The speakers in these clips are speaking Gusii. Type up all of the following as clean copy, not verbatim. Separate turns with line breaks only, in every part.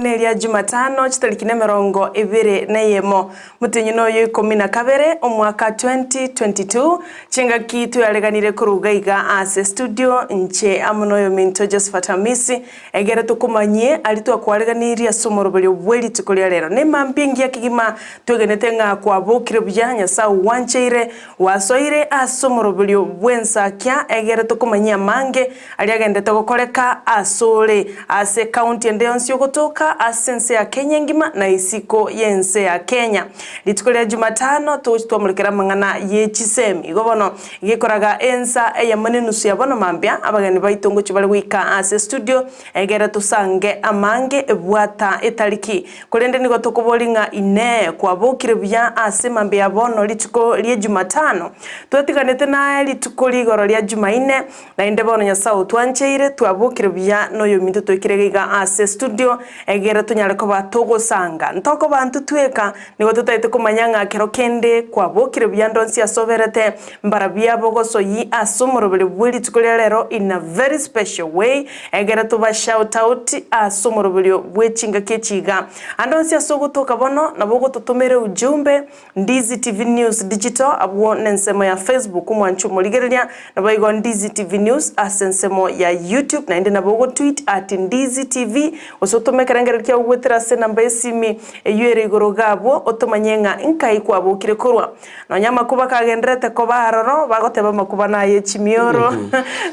neria Jumatano chitariki nemerongo ebere na eyemo motienyi noyo ikomi na kabere omwaka 2022 chingaki tweareganire koruga iga ase studio inche amo noyominto Josephat Hamisi Egere tokomanyie aria twakwareganirie ase omoroberio bwe rituko ria rero. Nemambia engiya kegima twegenete ng'a kwabokire buya, Nyasae ogwancheire, gwasoire ase omoroberio bw'ensakia, egere tokomanyie amange aria agendete gokoreka asore, ase ekaunti ende yonsi ogotoka ase ense ya Kenya engima na isiko y'ense ya Kenya. Rituko ria Jumatano togochi twamorekera amang'ana ye chisemi. Igo bono Gekoraga ensa eyemo nenusu ya bono mambia, abageni baito ngochia bare goika ase estudio, egere tosange amange ebwata etariki. Korende nigo tokoboria ng'a Inee, kwabokire buya ase mambia ya bono rituko rie Jumatano? Twatiganete naye rituko rigoro ria Jumaine, naende bono Nyasae otwancheire, twabokire buya noyominto toikire iga ase estudio, egere tonyare koba togosanga. Ntokoba intwe tweka, Nigo totaete komanya ng'a kero kende kwabokire buya ndonsi ase oberete mbarabwo bogosoyia ase omoroberi bwe rituko ria rero in a very special way egere toba shout out ase omoroberio bwe chingaki echi iga. Ande onsi ase ogotoka bono nabo ogototomera ujumbe Ndizi TV News Digital abwo nensemo ya Facebook omwanche omorigereria naboigo Ndizi TV News ase ensemo ya YouTube naende nabo ogotweet at Ndizi TV gose otome ekerengererio kiago goetera ase enamba y'esimi Eyio ere igoro gabwo, otomanye ng'a inkai kwabokire korwa. Nonya amakuba kagendererete koba aroro, bagoteba amakuba naye chimioro,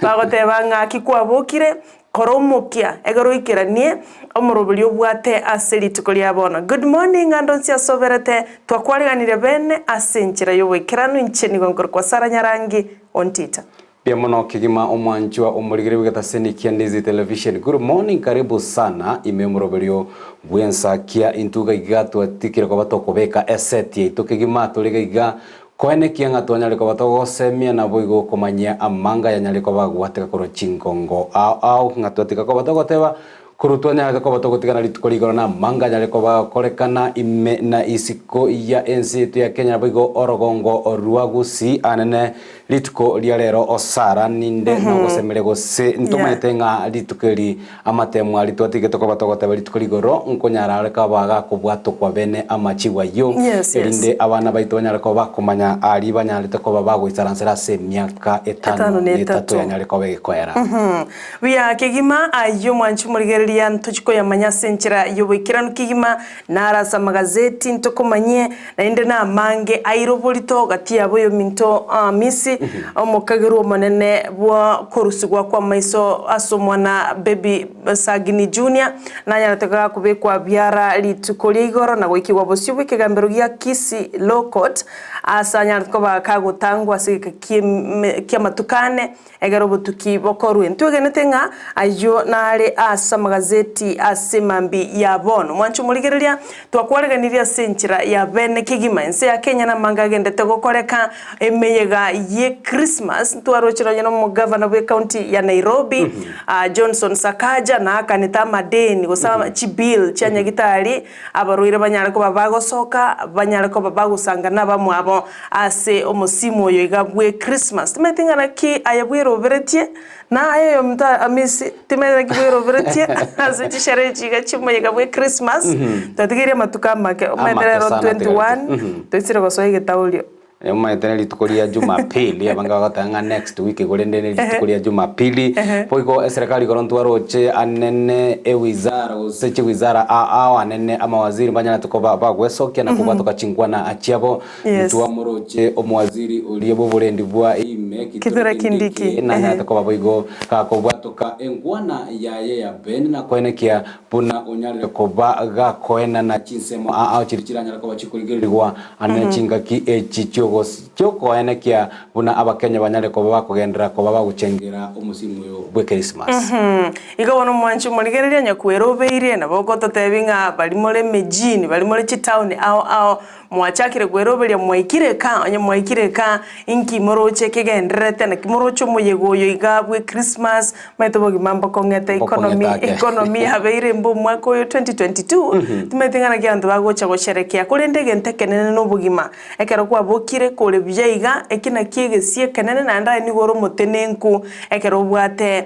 bagoteba ng'a aki kwabokire, kora omokia, egere oikeranie omoroberio obwate ase rituko ria bono. Good morning ande onsi ase oberete, twakwariganire bene ase enchera y'oboikeranu, inche nigo nkorokwa Sarah Nyarangi Ontita.
Mbuya mono kegima omwanchwa omorigere bw'egetaseni kia Ndizi Television. Good morning, karibu sana ime omoroberio bw'ensakia intwe iga iga twatikire koba tokobeka eseti yaito kegima tore iga iga koenekia ng'a twanyare koba togosemia naboigo komanyia amanga yanyare koba agwateka korwa chingongo ao ao ng'a twatika koba togoteba Korwa twanyarete koba togotigana rituko rigoro na amanga anyare koba agokorekana ime na isiko ya ense yaito ya Kenya naboigo orogongo rwa Gusii anene rituko ria rero osara ninde nogosemeria gose ntomanyete ng'a rituko eri amatemo aria twatigete koba togoteba rituko rigoro nkonyara are koba gakobwatokwa bene amachibu ayio erinde abana baito banyare koba bakomanya aria banyarete koba bagoisaransera ase emiaka etano na etato yanyare koba egekoera.
Buya kegima ayio mwanche omorigereria ntochi koyamanya ase enchera y'oboikeranu kegima, naro ase amagazeti ntokomanyie, naende namange aire oborito gati yabo oyominto Hamisi, omokagerwa omonene bwa korusigwa kw'amaiso ase omwana baby Sagini Junior, nanyarete gakobekwa biara rituko ria igoro na goikigwa bosio bw'ekegambero gia Kisii Law Court, ase anyarete koba kagotangwa ase egeka ki'amatuko ane. Ekero obotuki bokorwe, ntwegenete ng'a ayio nare ase amagazeti ase mambia ya bono. Mwanche omorigereria, twakwareganirie ase enchera ya bene kegima. Ense ya Kenya namange agendete gokoreka emeyega ye Christmas. Ntwaroche nonye na omogavana bwe county ya Nairobi, Johnson Sakaja, naakanete amadeni gose chibill chia nyagitari Abarwaire banyare koba bagosoka, banyare koba bagosanga nabamwabo ase omosimu oyo iga bwe Christmas. Timanyeti ng'a naki aye bweroberetie, na aye oyominto Amisi, timanyeti naki bweroberetie ase chisherehe echi iga chi'omoyega bwe Christmas. Twatigeire amatuko amake, omanyete
Amake
rero
sana
21,
atigarete.
toisire gosoa egetaurio.
Omanyete ne rituko ria Jumapili, abange bagoteba ng'a next week korende ne rituko ria Jumapili. Boigo eserekari igoro ntwaroche anene ewizara gose chiwizara ao ao anene amawaziri mbanyarete koba bagwesokia na kobwatoka chinkwana chiabo. Ntwamoroche omowaziri oria bw'oborendi bwa ime
Kithure
Kithure
Kindiki,
Kindiki nanyarete koba boigo gakobwatoka enkwana yaye ya bene na koenekia Buna onyarire koba gakoenana chinsemo ao chiria chiranyare koba chikorigererigwa ane chingaki echi chiokoenekia buna abakenya banyare koba bakogenderera koba bagochengera omosimu oyo bw'Ekrismasi.
Igo bono omwanchi omorigereria nyakwera obeire, nabo ogototebi ng'a baria more emejini, baria more chitaoni ao ao, Mwachakire kweroberia mwaikire ka, onye mwaikire ka, inki moroche kegendererete, naki moroche omoyega oyo iga bwe Christmas, omanyete obogima mbokong'ete economy,
Mbokong'ete ake.
economy yabeire embe omwaka oyo 2022, timanyeti ng'a naki abanto bagocha gosherekea, korende egento ekenene na obogima, ekero kwabokire kore. buya iga, eki nakio egesio ekenene naende aye nigo ore omotenenku ekero obwate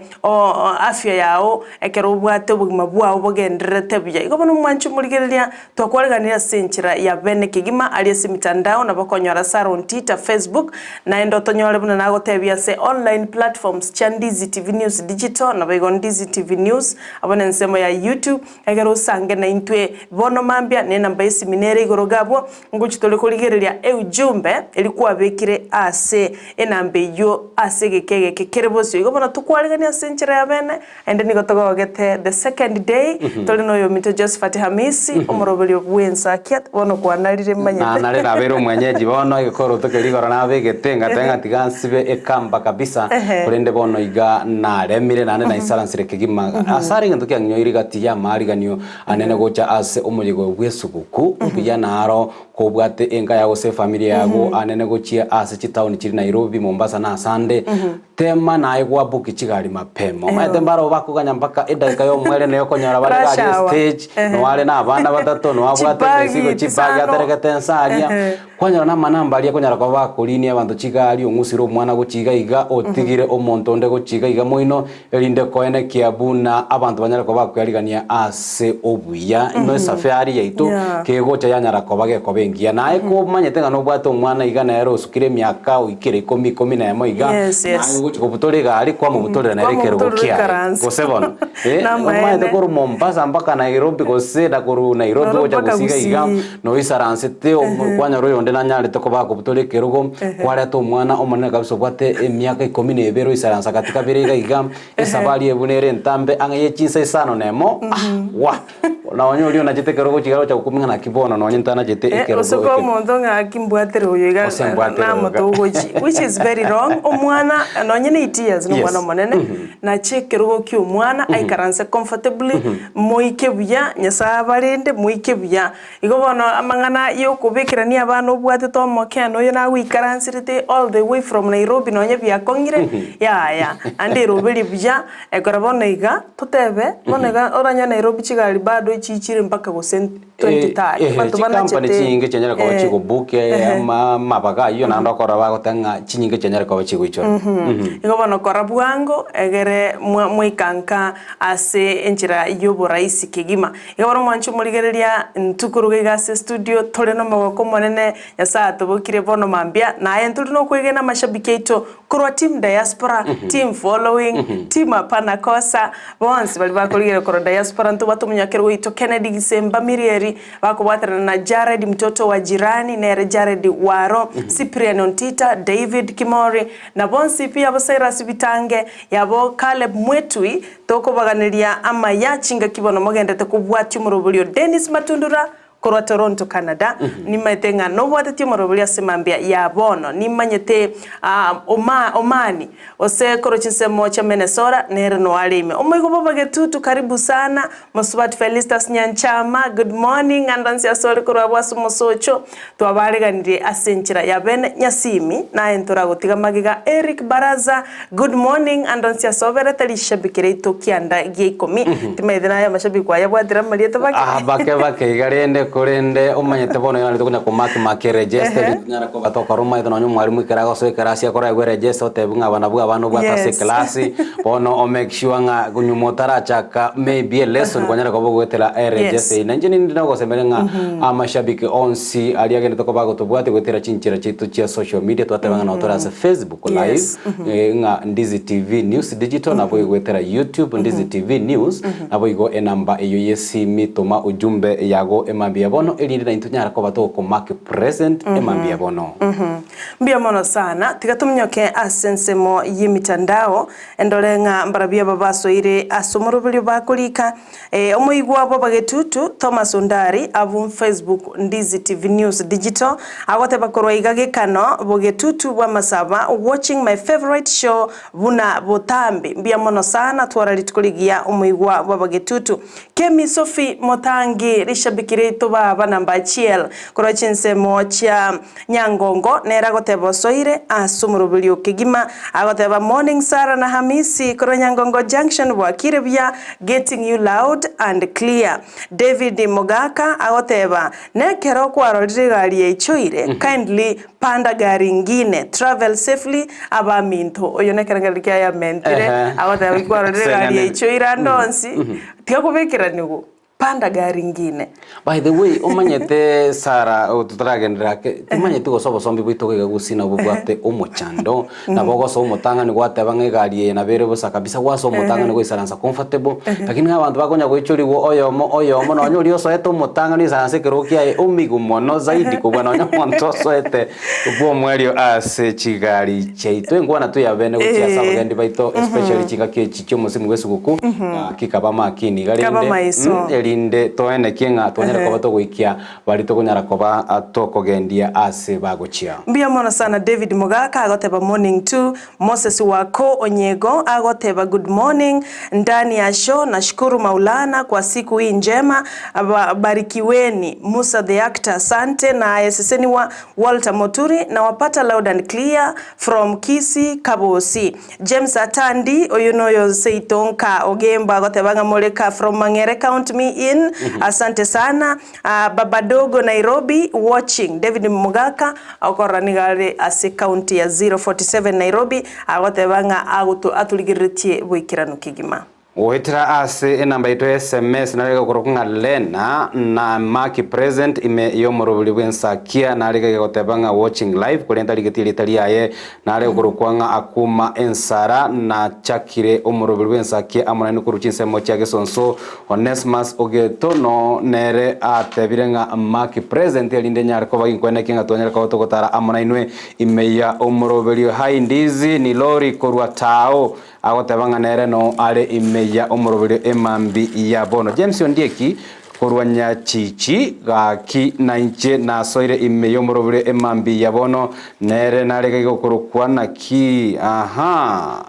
afya yao, ekero obwate obogima bwao bogendererete buya. Igo bono omwanche omorigereria, twakwareganire ase enchera ya bene kegima aria ase emitandao nabo okonyora Sarah Ontita Facebook, naende otonyore buna nagotebia ase online platforms chia Ndizi TV News Digital, naboigo Ndizi TV News, abwo nensemo ya YouTube. Ekero osange naintwe bono mambia, na enamba y'esimi nere igoro iga abwo, ngochia tore korigereria eujumbe eria kwabekire ase enamba eyio ase egeka egeke kere bosio. Igo bono tokwaregania ase enchera ya bene, naende nigo togogete the second day, tore na oyominto Josephat Hamisi, omoroberio bw'ensakia, bono kwanarire manyete.
Nanare nabeire omwenyeji bono, egekoroto keria igoro nabegete, ngateba ng'a tiga nsibe ekamba kabisa, korende bono iga naremire naende naisaransire kegima. Ase are egento kiang'inyoire gati y'amaariganio anene gocha ase omoyega oyo bw'esuguku, mbuya naro kobwate enka yago gose efamiri yago anene gochia ase chitaoni chiria Nairobi, Mombasa na asande, tema naye gwabuki chigari mapema. Omanyete mbarabwo bakoganya mpaka edageka y'omwere neye okonyora bare
Rush
gari
hour.
estage, noare na abana batato, noabwate
Chibagi
emesigo, chibagi
chisano.
ateregete ense aria. Kwanyora namanamba aria akonyara koba bakorinia abanto chigari, ong'usire omwana gochia iga iga, otigire omonto onde gochia iga iga moino, erinde koenekia buna abanto banyare koba bakwearigania ase obuya. Ino esafari yaito
Yeah.
kegocha yanyara koba gekoba engiya. Naye komanyete ng'a nobwate omwana iga nere osukire emiaka oikire ikomi, ikomi na emo iga,
Yes, yes.
naye ogochia kobutora egari kwamobutorera nere ekerogo
Kwamobutorera
kiaye.
ikaranse.
Gose bono, eh,
Namaene.
omanyete korwa Mombasa mpaka Nairobi gose na korwa Nairobi
Nairobi
gocha
mpaka
gose iga iga,
Gusii.
Noisaransete kwanyora oyonde nanyarete koba akobutora ekerogo, kwareta omwana omonene kabisa obwate emiaka ikomi na ebere oisaransa gati kabere iga iga, esabari eye buna ere entambe ang'e ye chinsa isano na emo, ah wah! Nonye oria onachete ekerogo chiga agocha gokumia ng'a naki bono nonye ntanachete ekerogo
Gose
eke.
omonto ng'a aki mbwatere oyo iga
Gose mbwatere oyo iga.
namotogochi, which is very wrong, omwana nonye na eight years nomwana
Yes.
omonene, nache ekerogo kia omwana aikaranse comfortably, moike buya, Nyasaye abarende moike buya. Igo bono amang'ana yokobekerania abana obwatete omokeno oyo nagoikaranserete all the way from Nairobi nonye biakong'ire, yaya, ande eroberie buya, ekero bono iga, totebe, bono iga oranyore Nairobi chigari bado chiichire mpaka gose 23,
Ehe,
abanto
chikampani
banachete
chinyinge chianyare koba
eh,
chigobook ama amabaga ayio naende okorora bagoteba ng'a chinyinge chianyare koba chigoichora.
Igo bono kora bwango egere mwa mwaika nka ase enchera y'oboraisi kegima. Iga bono mwanche omorigereria, intwe koruga iga ase estudio tore nomogoko omonene, Nyasae atobokire bono mambia, naye ntori nokwegena amashabiki aito korwa team diaspora, team following, team hapana kosa, bonsi baria bakorigereria korwa diaspora ntobwate omonyakerogo oito Kennedy Gisemba Mirieri, bakobwaterana na Jared mtoto wa jirani, nere Jared Waro, Cyprian Ontita, David Kimori, na bonsi pi abo Cyrus Bitange, yabo Caleb Mwetui, Tokobaganeria amaya chingaki bono mogendete kobwatia omoroberio Dennis Matundura korwa Toronto Canada. Nimaete ng'a nobwatetie omoroberio ase mambia ya bono. Nimanyete oma Omani gose korwa chinsemo chia Minnesota nere noare ime. Omoigo bwa Bagetutu karibu sana. Mosubati Felistus Nyanchama good morning ande onsi ase ore korwa abwo ase omosocho. Twabareganirie ase enchera ya bene Nyasimi, naye ntoragotiga magega Eric Baraza, good morning ande onsi ase oberete rishabiki riaito kianda gia ikomi. Timaete naye amashabiki kwayabwatire amarieta bake.
Ah, bake bake iga rende korende omanyete bono iga tokonya komark mark eregister tonyara koba tokora omanyete nonye omwalimu ekero agosoa ekerasi akoraegwe eregister otebiwe ng'a aba nabwo abana obwate ase
Yes.
ekelasi bono o make sure ng'a nyuma otarachaka maybe elesson kwanyara koba ogoetera eregister
Yes.
eyio. Na inche ninde nogosemeria ng'a Amashabiki onsi aria agenderete koba agotobwatia goetera chinchera chiaito chia social media twateba ng'a nabo tore ase Facebook live
Yes.
ng'a Ndizi TV News Digital nabo igo goetera YouTube Ndizi TV News nabo igo enamba eyio yesimi toma ujumbe yago emambia ya bono erinde naintwe tonyare koba togokomark present emambia ya bono.
Mbuya mono sana. Tiga tominyoke ase ensemo y'emitandao endore ng'a mbarabwo aba basoire ase omoroberio bakorika. Omoigwa bw'abagetutu, Thomas Ondari, abwo Facebook Ndizi TV News Digital, agoteba korwa iga gekano bogetutu bw'amasaba watching my favorite show buna botambe. Mbuya mono sana twara rituko rigiya omoigwa bw'abagetutu. Kemi Sophie Motangi rishabiki riaito. Seito baba namba achiel korwa chinsemo chia Nyangongo nere agoteba osoire ase omoroberio kegima agoteba Morning Sarah na Hamisi korwa Nyangongo Junction bwakire buya getting you loud and clear. David Mogaka agoteba nekero kwarorire egari yaichoire kindly panda gari ingine travel safely abaminto oyo nekerengererio kiaye amentire agoteba kwarorire egari yaichoire ande onsi tiga kobekeraniwu. Panda gari ngine.
By the way, omanyete Sarah oh, totaragenderera ake, timanyeti gose obosombi bwaito iga gusii nabwo bwate omochando, nabo ogosoa omotang'ani gwateba ng'a egari eye nabo ere bosa kabisa, gwasoa omotang'ani goisaransa comfortable, lakini ng'a abanto bakonya goichorigwa oyomo oyomo nonye oria osoete omotang'ani oisaranse ekerogo kiaye omigu mono zaidi kobua nonye omonto osoete bw'omoerio ase chigari chiaito. Enkwana toyabene gochia ase abagendi baito especially chingaki echi chi'omosimu bw'esuguku, gaki kaba makini iga
Kaba
rende,
maiso.
erinde toenekie ng'a twanyare koba togoikia baria tokonyara koba tokogendia ase bagochia.
Mbuya mono sana David Mogaka agoteba morning to Moses Wako Onyego agoteba good morning ndani ya show nashukuru Maulana kwa siku hii njema barikiweni Musa the actor asante naye seseniwa Walter Moturi nawapata loud and clear from Kisii Kabosi James Atandi oyo noyo seito nka Ogembo agoteba ng'a more ka from Mang'ere count me in asante sana Babadogo Nairobi watching David Mogaka okorora nigo are ase county ya 047 Nairobi agoteba ng'a agoto atorigereretie boikeranu kegima.
Goetera ase enamba yaito ya sms naro egokorokwa ng'a Lena na Maki present ime y'omoroberi bw'ensakia nare iga egoteba ng'a watching live korende tarigetie erieta riaye nare okorokwa ng'a Akuma ensara nachakire omoroberi bw'ensakia amo nainwe korwa chinsemo chia Gesonso Onesmus Ogeto no nere atebire ng'a Maki present erinde nyare koba ginkwenekia ng'a twanyare koba togotara amo nainwe ime ya omoroberio Hi Ndizi ni lori korwa Tao Agoteba ng'a nere noo are ime ya omoroberio emambi ya bono. James Ondieki korwa Nyachichi, Gaki nainche nasoire ime y'omoroberio emambi ya bono, nere narege gokorokwa naki? Aha.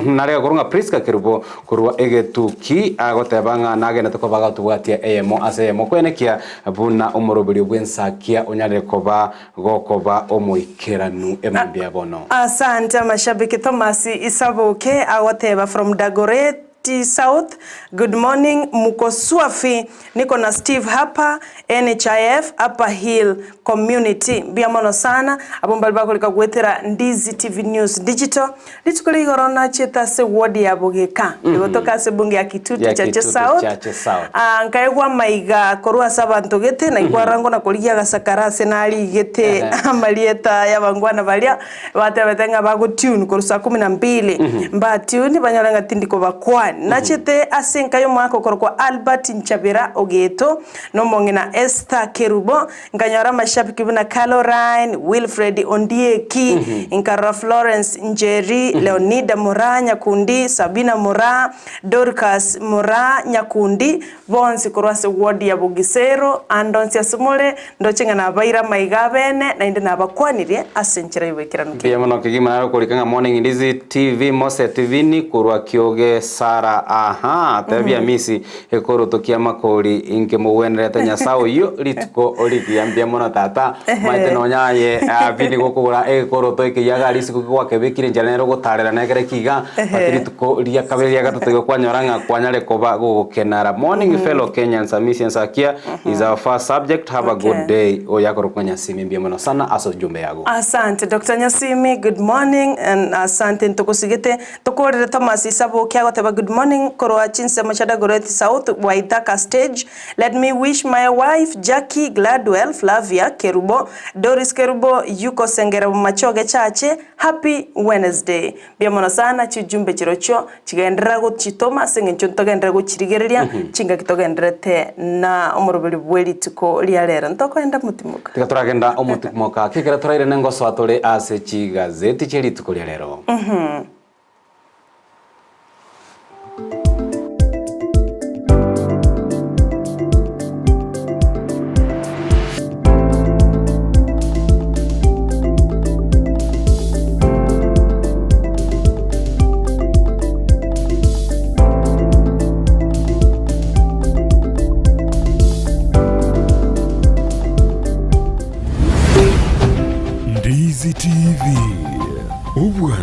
Narege korwa ng'a Prisca Kerubo korwa egetuki agoteba ng'a nagenete koba agatobwatia eyemo ase eyemo kwenekia buna omoroberio bw'ensakia onyarire koba Gokoba omoikeranu emambia bono.
Asante amashabiki Thomas Isaboke agoteba from Dagoretti South good morning muko swafi niko na Steve hapa NHIF upper hill community mbuya mono sana abwo mbari bakorika goetera Ndizi TV News Digital rituko ria igoro nachete ase ward ya Bogeka egotoka ase ebunge ya Kitutu
Ya
Chache
Kitutu
South
Chache South.
Ah, nkaegwa amaiga korwa ase abanto gete, na ikwarora ngo nakorigia agasakara ase narigete
Ehe.
amarieta y'abangwana baria batebete ng'a bagotune korwa saa kumi na mbili, mbatune banyore ng'a tindi kobakwani. Nachete ase enka y'omogaka okorokwa Albert Nchabera Ogeto, na omong'ina Esther Kerubo, nkanyora amashabiki buna Caroline, Wilfred Ondieki, nkarora Florence Njeri, Leonida Moraa Nyakundi, Sabina Moraa, Dorcas Moraa Nyakundi, bonsi korwa ase ward ya Bogisero, ande onsi ase more, ndoche ng'a nabaire amaiga abene, naende nabakwanirie ase enchera y'oboikeranu
Mbuya
kegima.
mono kegima naro korika ng'a morning Ndizi TV Mose Tivini korwa Kioge Sarah ahaa tebia Hamisi Ekoroto ki'amakori inke mogwenerete Nyasae oyio rituko rigiya. Mbuya mono tata, omanyete nonya aye Abidi gokogora egekoroto ekeyia iga aria isiko gwakebekire enchera nere ogotarera nekere kiga, but rituko ria kabere ria gatato igo kwanyora ng'a kwanyare koba gogokenara. Morning fellow Kenyans, Hamisi Nsakia is our first subject, have a good day. Oyo akorokwa Nyasimi mbuya mono sana ase ojumbe yago.
Asante Doctor Nyasimi, good morning and asante ntogosigete. Tokorere Thomas Isaboke agoteba good morning korwa chinsemo chia Dagoretti South Waithaka stage let me wish my wife Jackie Gladwell Flavia Kerubo Doris Kerubo Yuko Sengere Bomachoge Chache happy Wednesday mbuya mono sana chijumbe chirochio chigenderera gochitoma ase eng'encho ntogenderere gochirigereria chingaki togendererete na omoroberi bwe rituko ria rero ntokoenda motimoka.
Tiga toragenda omotimoka ake ekero torairane ngosoa tore ase chigazeti chie rituko ria rero.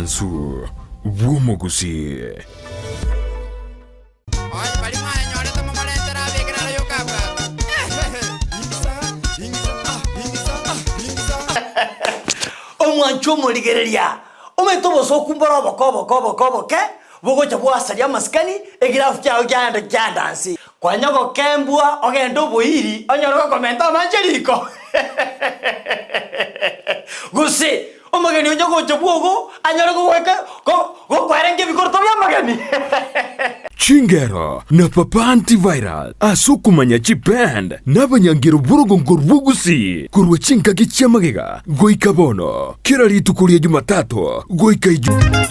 Obwansu bw'omogusii.
Onye baria mwayenyorete momorentere abeke naro yokabwata.
Omwancho omorigereria, omanyete obosooku mbore oboke oboke oboke oboke, bogocha bwasaria amasikani, egirafu kiao kiaenda kiaenda nse. Kwanya gokembwa ogende oboiri onyore gokomenta amache riko. Gose omogeni onye gocha bwogo anyore gogoika go gokwerenga ebikoroto bi'amageni.
Chingero na Papa Antiviral ase okomanya chiband na abanyangero b'orogongo rw'Ogusii korwa chingaki chi'amagega goika bono, kera rituko ria Jumatato goika Ijumaa.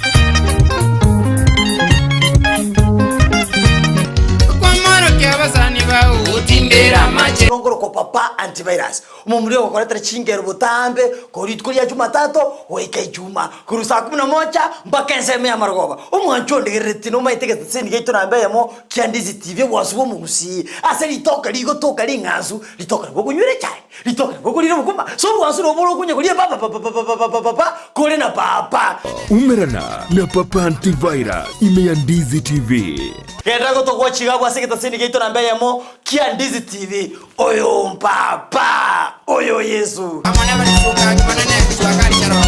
Kwamorokia abasani bao gotindera amache.
Rongorokwa Papa Antivirus, omomura ogokoretera chingero botambe korwa rituko ria Jumatato goika Ijumaa, korwa saa kumi na moja mpaka ensemo ya marogoba. Omwancho ondegereretie nomaete egeteseni giaito namba eyemo kia Ndizi TV obwansu bw'omogusii ase ritoka rigotoka ring'ansu, ritoka nabo okonywera echae. Ritoke ngokorire obokima, ase obwansu nobwo ore okonya koria papapapapapapapa kore na papa.
Umerana na Papa Antivirus ime ya Ndizi TV.
Genda gotogwa chigabwa ase egetaseni giaito namba eyemo kia Ndizi TV. Oyo mpapa, oyo Yesu.
Amo nabarisuka Jumanene, Swakari Nyarongo,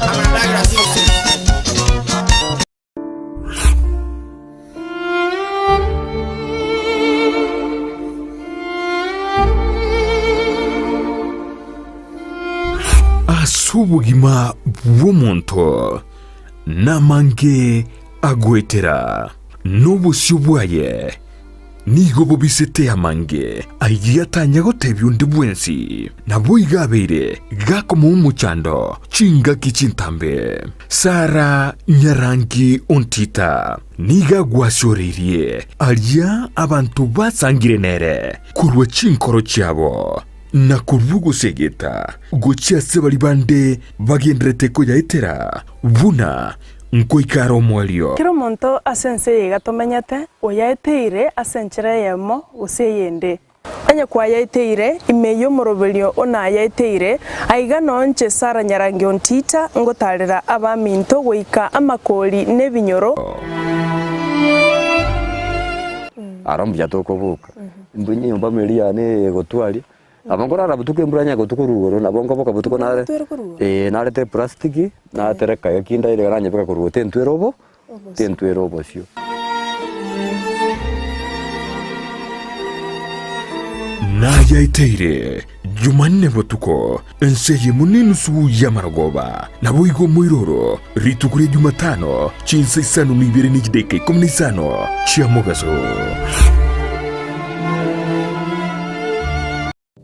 amo na Douglas Lusiri.
Ase obogima bw'omonto namange agoetera, na obosio bwaye nigo bobisete amange ayio atanya gotebia onde bwensi. Naboigo abeire gakomoa omochando chingaki chintambe. Sara nyarangi ontita nigo agwasioreirie aria abanto basangire nere korwa chinkoro chiabo, na korwa ogosegeta gochia ase baria bande bagenderete koyaetera buna nkoika are omoerio.
Kera omonto ase ense eye iga tomenyete, oyaeteire ase enchera eyemo gose eyende. Onye kwayaeteire, ime y'omoroberio o nayaeteire, aiga noo inche Sara Nyarangi Ontita ngotarera abaminto goika amakori nebinyoro.
Aro mbuya tokoboka, mbu nyomba meri yane eye egotwaria, nabo nkorara botuko embura onye egotwa korwa igoro, nabo nkoboka botuko nare eh narete eplastic, natereka eki ndaire iga nanyebeka korwa igoro tentwera obo tentwera obosio.
Nayaeteire Jumanne botuko, ense eyemo nenusu y'amarogoba, naboigo omoiroro, rituko ria Jumatano, chinsa isano na ibere ne chidaeka ikomi na isano chia mogaso.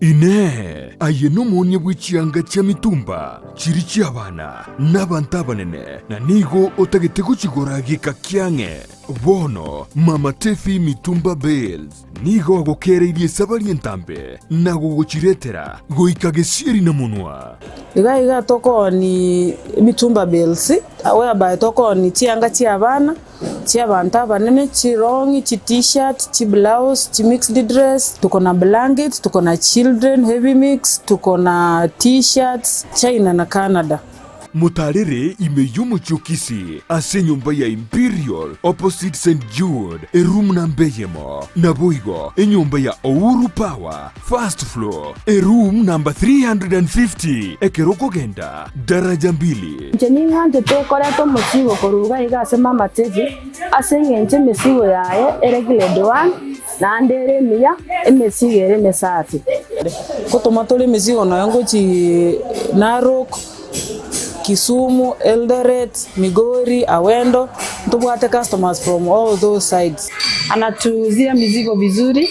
Inee! Aye nomoonia bwe chianga chia mitumba chiria chi'abana na abanto abanene, na nigo otagete gochigora geka kiang'e? Bono Mama Tefi Mitumba Bales nigo agokereirie esabari entambe na gogochiretera goika gesieri na monwa.
Iga iga tokooni emitumba bales, whereby tokooni chianga chi'abana, chi'abanto abanene, chirong'i, chi-tshirt, chiblouse, chimixed dress, tuko na blanket, tuko na children heavy mix, tuko na t-shirts, China na Canada.
Motaarere ime y'omochie o Kisii ase enyomba ya Imperial opposite St Jude eroom namba eyemo, naboigo enyomba ya Ouru Power first floor eroom namba 350 ekero okogenda daraja mbili.
Inche ning'anchete koreta omosigo korwa iga iga ase mama Teddy, ase eng'encho emesigo yaye ere grade one, naende ere emiya, emesigo ere emesafi.
Ngotoma tore emesigo nonya ngochii Narok, Kisumu, Eldoret, Migori, Awendo, ntobwate customers from all those sides.
Anatuuzia mizigo vizuri,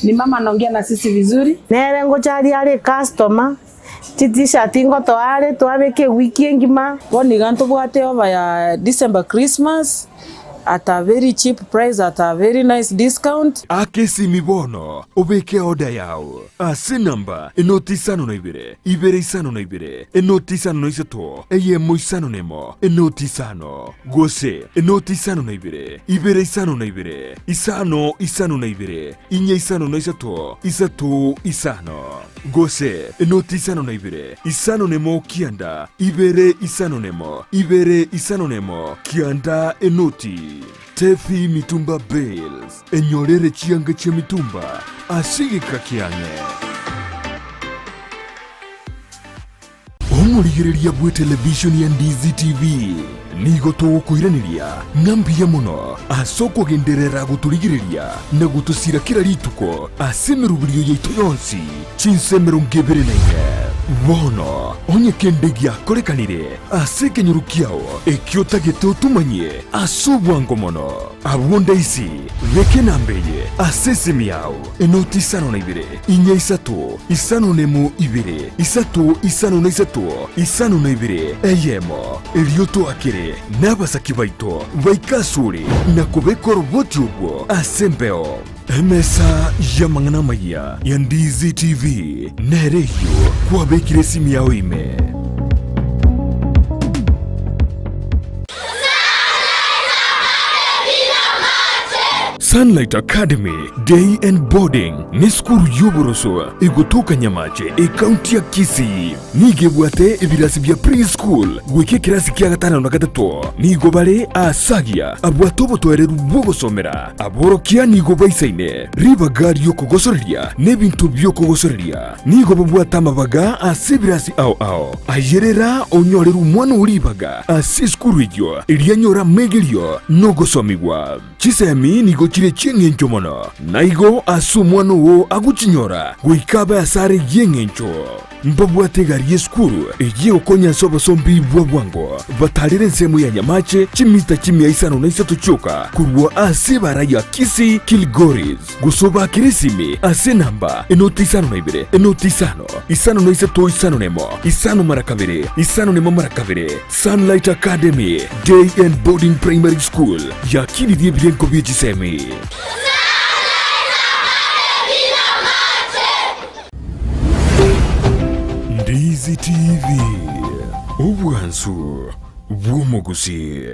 ni mama anaongea na sisi vizuri.
Nere ngocharia are ecustomer, Chi-t-shirt ngotoa are twabeka ewiki engima.
Bono iga ntobwate over ya December Christmas, at a very cheap price at a very nice discount.
Aka esimi bono obeke order yao ase enamba enoti isano na ibere, ibere isano na ibere, enoti isano na isato, eyemo isano na emo, enoti isano, gose enoti isano na ibere, ibere isano na ibere, isano isano na ibere, inye isano na isato, isato isano, gose enoti isano na ibere, isano na emo kianda, ibere isano na emo, ibere isano na emo, kianda enoti. Tefi Mitumba Bales, enyorere chianga chia mitumba ase egeka kiang'e. Omorigereria bw'etelevishoni ya Ndizi TV nigo togokoiraneria ng'a mbuya mono ase okogenderera gotorigereria na gotosira kera rituko ase emeroberio yaito yonsi chinsa 24. Bono onye kende giakorekanire ase ekenyoro kiao ekio otagete otomanyie ase obwango mono, abwo ndaisi beka enamba eye ase esimi yao. Enoti isano na ibere, inya isato, isano na emo ibere, isato isano na isato, isano na ibere, eyemo. Erio toakere nabasaki baito baike asore na kobeka oroboti orwo ase embeo. Emesa y'amang'ana amayia ya Ndizi TV nere eyio kwabekire esimi yao ime. Sunlight Academy Day and Boarding nesukuru y'oboroso egotoka Nyamache, ekaunti ya Kisii. Nigo ebwate ebirasi bia pre-school goika ekerasi kia gatano na gatato. Nigo bare aasagia abwate obotoereru bw'ogosomera. Aborokia nigo baisaine ribaga ri'okogosoreria na ebinto bi'okogosoreria. Nigo babwate amabaga ase ebirasi ao ao. Ayerera onyorere omwana oo ribaga ase esukuru eyio erio anyore amegerio na ogosomigwa. Chisemi nigo chire chi'engencho mono, na igo ase omwana oo agochinyora goika abe asare y'engencho. Mbabwate egari y'esukuru eyio egokonya ase obosombi bwa bwango, batarere ensemo ya Nyamache chimita chimia isano na isato chioka korwa ase ebara ya Kisii Kilgoris, gose obakere esimi ase enamba enoti isano na ibere, enoti isano, isano na isato isano na emo, isano mara kabere, isano na emo mara kabere. Sunlight Academy Day and Boarding Primary School yakinirie ebirengo bie chisemi. Ndizi TV, obwansu bw'omogusii.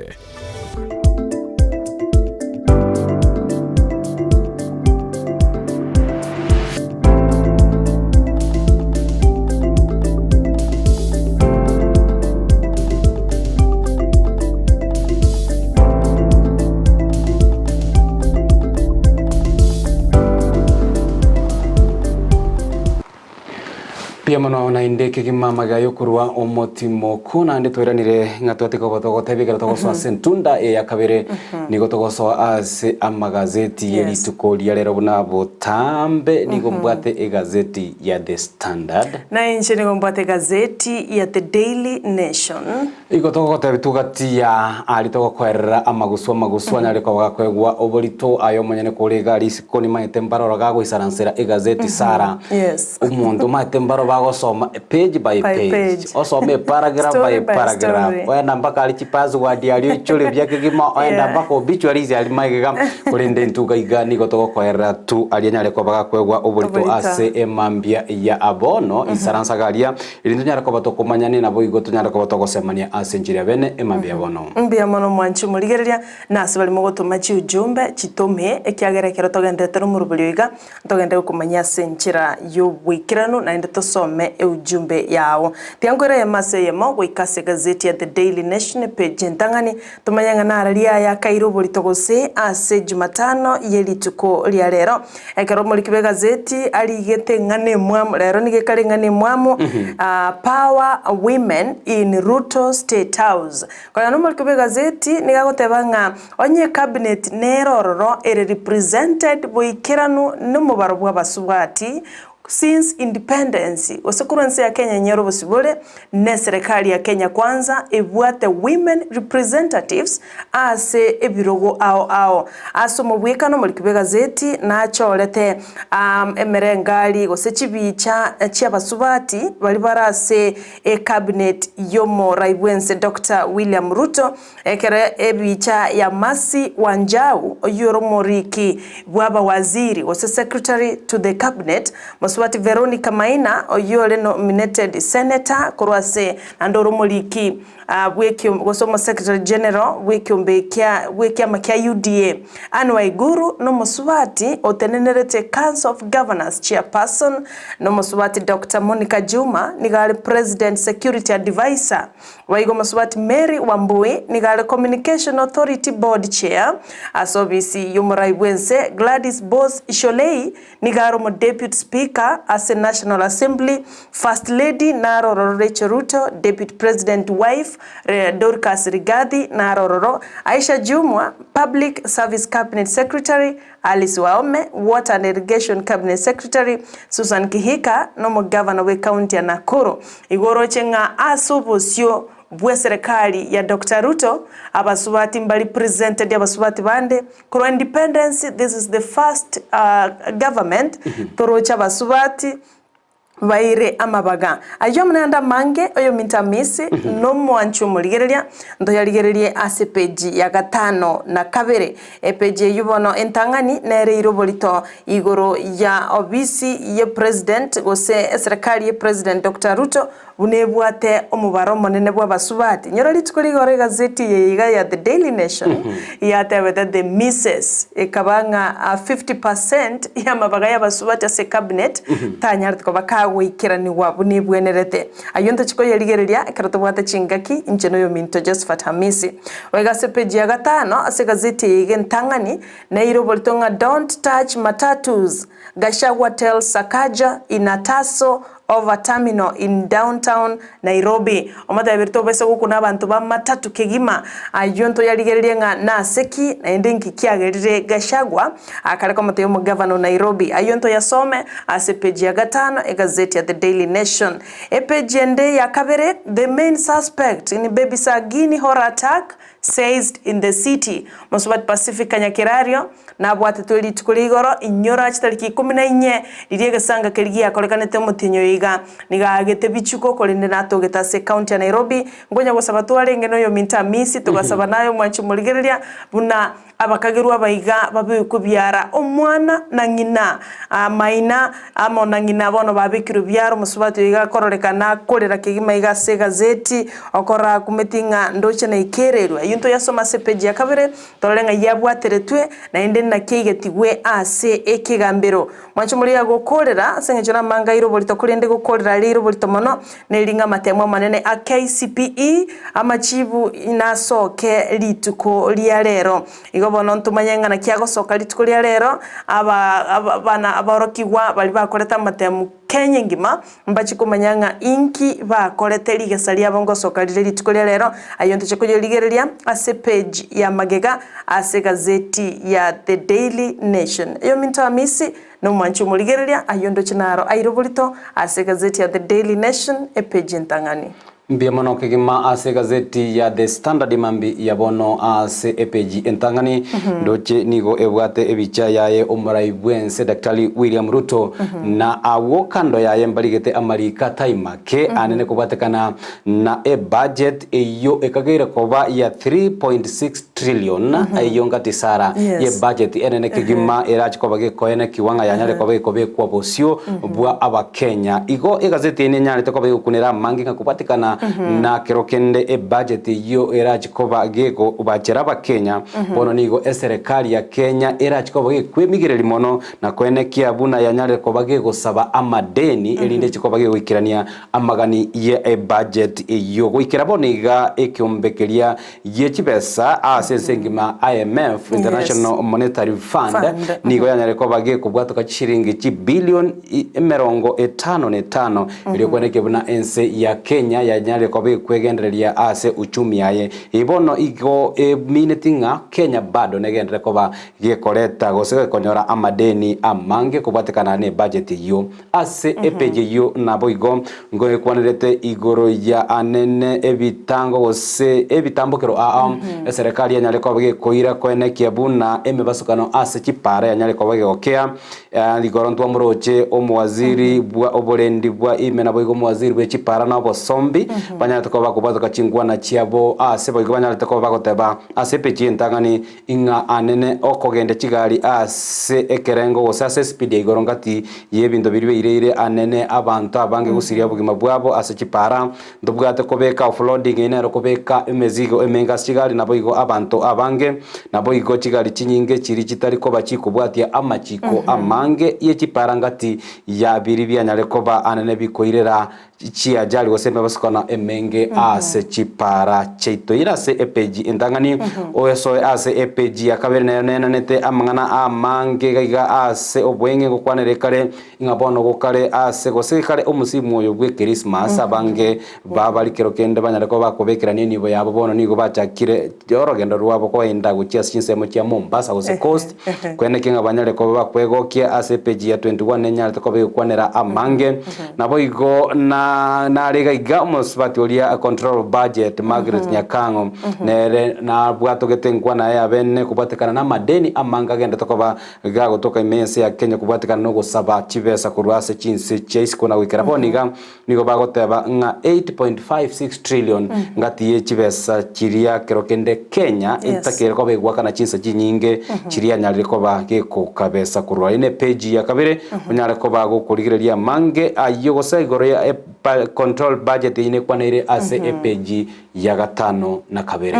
Mbuya mono naende kegima amagega yokorwa omotimoku naende twairanire ng'a twatiga koba togotebia ekero togosoa ase entunda eye ya kabere nigo togosoa ase amagazeti ye rituko ria rero buna botambe nigo mbwate egazeti ya The Standard.
Na inche nigo mbwate egazeti ya The Daily Nation.
Igo togogotebia tugati ya aria togokoerera amagusu amagusu anyare koba gakoegwa oborito aye omonyene kore iga aria isiko nimaete mbaroro gagoisaransera egazeti Sarah
Yes.
omonto omanyete mbaro bagosoma page by
By
page
page.
osome eparagraph by
Story by
paragraph
story.
oenda mpaka aria chipassword aria oichore buya kegima oenda
Yeah.
mpaka obituaries aria magega korende intwe iga iga nigo togokoerera tu aria anyare koba gakoegwa oborito
Oborito.
ase emambia ya bono isaransaga aria Erinde tonyare koba tokomanyania, naboigo tonyare koba togosemania ase enchera ya bene emambia ya bono.
Mbuya mono mwanche omorigereria, na ase baria mogotoma chiujumbe, chitome, ekiagera ekero togenderete nomoroberio iga, ntogende gokomanyia ase enchera y'oboikeranu naende tosome eujumbe yao. Tiga nkoire eyemo ase eyemo goika ase egazeti ya The Daily Nation epage entang'ani, tomanye ng'a narari aya akaire oborito gose ase Jumatano ye rituko ria rero. Ekero omoriki bw'egazeti arigete eng'ana emwamu, rero nigo ekare eng'ana emwamu, Power Women in Ruto State House. Korende na omoriki bw'egazeti nigo agoteba ng'a onye ecabinet nere ororo ere represented boikeranu nomobaro bw'abasubati, Since independence, gose korwa ense ya Kenya enyore obosibore, ne serikali ya Kenya Kwanza ebwate women representatives ase ebirogo ao ao. Ase omobwekano omoriki bw'egazeti nachorete emerengari gose chibicha chi'abasubati baria bare ase ecabinet y'omorai bw'ense Doctor William Ruto, Ekero ebicha ya Mercy Wanjau, oyio ore omoriki bw'abawaziri gose Secretary to the Cabinet, Mosubati Veronica Maina, oyio ore nominated Senator korwa ase naende ore omoriki bw'ekiombe gose Omosecretary General bw'ekiombe kia bw'ekiama kia UDA. Anne Waiguru nomosubati otenenerete Council of Governors Chairperson, na omosubati Doctor Monica Juma nigo are President Security Advisor. Boigo Mosubati Mary Wambui nigo are Communication Authority Board Chair ase obisi y'omorai bw'ense, Gladys Boss Sholei nigo are omo Deputy Speaker ase National Assembly, First Lady naro ororo Rachel Ruto, Deputy President wife Dorcas Rigathi naro ororo, Aisha Jumwa, Public Service Cabinet Secretary, Alice Wahome, Water and Irrigation Cabinet Secretary, Susan Kihika, na omogavana bw'ecounty ya Nakuru. Igo oroche ng'a ase obosio bw'eserekari ya Doctor Ruto, abasubati mbari presented abasubati bande, korwa independence this is the first government toroche abasubati Baire amabaga ayio amo naende amange, oyominto Hamisi, nomwanchi omorigereria, ntoyarigererie ase epeji ya gatano na kabere. Epeji eyio bono entang'ani nere eire oborito igoro ya obisi ye president gose eserekari ye president Doctor Ruto buna ebwate omobaro omonene bw'abasubati. Nyora rituko rigoro egazeti eye iga ya The Daily Nation yatebete the misses ekaba ng'a 50% y'amabaga y'abasubati ase ecabinet tanyarete koba kagoikeranigwa buna ebwenerete. Ayio ntochie koyerigereria ekero tobwate chingaki inche na oyominto Josephat Hamisi. Goika ase epeji ya gatano ase egazeti eye iga entang'ani neire oborito ng'a Don't touch matatus, Gachagua tells Sakaja in a tussle over terminal in downtown Nairobi. Omoteberia tobesa gokuna abanto ba matatu kegima. Ayio ntoyarigererie ng'a nase ki naende nki kiagerire Gachagua akare komotebia omogavana o Nairobi. Ayio ntoyasome ase epeji ya gatano egazeti ya The Daily Nation. Epeji ende ya kabere, The main suspect in Baby Sagini horror attack seized in the city. Mosubati Pacifica Nyakerario Nabwatetwe rituko ria igoro, inyora chitariki ikomi na inye, riria egesanga keria giakorekanete omotienyi oyo iga. Nigo aagete bichuko, korende natogete ase ecounty ya Nairobi, nkonya gosaba twarenge noyominto Amisi, togasaba naye omwanchi omorigereria, buna abakagerwa aba iga babekwe biara, omwana na ng'ina, maina amo na ng'ina bono babekirwe biara, omosubati oyo iga akororekana akorera kegima iga ase egazeti, okorora akumeti ng'a ndoche naikererwe. Ayio ntoyasome ase epeji ya kabere. Torore ng'a yabwateretwe, naende naki aigetigwe ase ekegambero. Mwanche moria gokoorera, ase engencho namanga aire oborito, korende gokoorera aria aire oborito mono, neri ng'a amatemo amanene a KCPE, amachibu nasoke rituko ria rero. Igo bono ntomanye ng'a naki agosoka rituko ria rero, aba abana aborokigwa baria bakorete amatemu Kenya engima, Mbachie komanya ng'a inki bakorete rigesa riabo ngosoka rire rituko ria rero. Ayio ntoche koyorigereria ase page ya magega ase egazeti ya The Daily Nation. Eyominto Hamisi nomwanchi omorigereria, ayio ndoche naro aire oborito ase egazeti ya The Daily Nation epage entang'ani.
Mbuya mono kegima ase egazeti ya The Standard mambi ya bono ase epeji entang'ani ndoche nigo ebwate ebicha yaye omorai bwense Daktari William Ruto na agwo kando yaye mbarigete amariko atai make anene kobwatekana na ebudget eyio ekageire koba ya 3.6 trillion eyio ngati sara
Yes.
ye budget enene kegima erache koba gekoenekiwa ng'a yanyare koba gekobekwa bosio bwa abakenya. Igo egazeti eye nenyarete koba egokunera amange ng'a kobwatekana na kero kende ebudget eyio erache koba gekobachera abakenya bono nigo eserekari ya Kenya erache koba gekwemigereria mono na koenekia buna yanyarire koba gegosaba amadeni erinde eche koba gegoikerania amagani ye ebudget eyio. Goikera bono iga ekeombe keria Ye chibesa ase ense engima IMF, International Monetary Fund,
Fund.
nigo yanyare koba gekobwatoka chishiringi chibilion emerongo etano na etano erio kwenekia buna ense ya Kenya ya. yanyarire koba ekwegendereria ase uchumi yaye. Eye bono igo emineti ng'a Kenya bado negenderere koba gekoreta gose gekonyora amadeni amange kobwatekana ne budget eyio. Ase epeji eyio naboigo ngoekwanerete igoro ya anene ebitango gose ebitambokero aa eserekari yanyare koba gekoira koenekia buna emebasukano ase chipara yanyare koba gegokea. Igoro ntwamoroche omowaziri bwa oborendi bwa ime naboigo omowaziri bwe chipara na obosombi banyarete koba bakobwatoka chinkwana chiabo ase boigo banyarete koba bagoteba ase epeji entang'ani Ing'a anene okogenda chigari ase ekerengo gose ase esipidi ya igoro ngati y'ebinto biria baireire anene abanto abange gosiria obogima bwabo ase chipaara. Ntobwate kobeka offloading eye nero kobeka emezigo emenge ase chigari naboigo abanto abange. Naboigo chigari chinyinge chiria chitari koba chikobwatia amachiko amange ye chipaara ngati ya biria bianyare koba anene bikoirera chiajali gose emebasukano emenge ase chipaara chiaito. Ira ase epeji entang'ani oesoe ase epeji ya kabere nero nenanete amang'ana amange iga iga ase obweng'e gokwanera ekare ng'a bono gokare ase gose kare omosimu oyo bwe Christmas abange babari kero kende banyare koba bakobekerania enibo yabo bono nigo bachakire orogendo rwabo koenda gochia ase chinsemo chia Mombasa gose Coast Kweneki ng'a banyare koba bakwegokia ase epeji ya 21 nenyarete koba egokwanera amange. Naboigo na nare iga iga omosubati oria control budget Margaret Nyakang'o nere nabwatogete enkwana yaye abene kobwatekana na amadeni amange agendete koba gagotoka ime y'ense ya Kenya kobwatekana na ogosaba chibesa korwa ase chinse chia isiko na goikera bono iga Nigo bagoteba ng'a 8.56 trillion ngati ye chibesa chiria kero kende Kenya etakeire koba egoakana chinsa chinyinge chiria yanyarire koba gekokabesa korwa. Eye ne page ya kabere onyare koba gokorigereria amange ayio gose igoro ya control budget eyio nekwaneire ase epage ya gatano na kabere.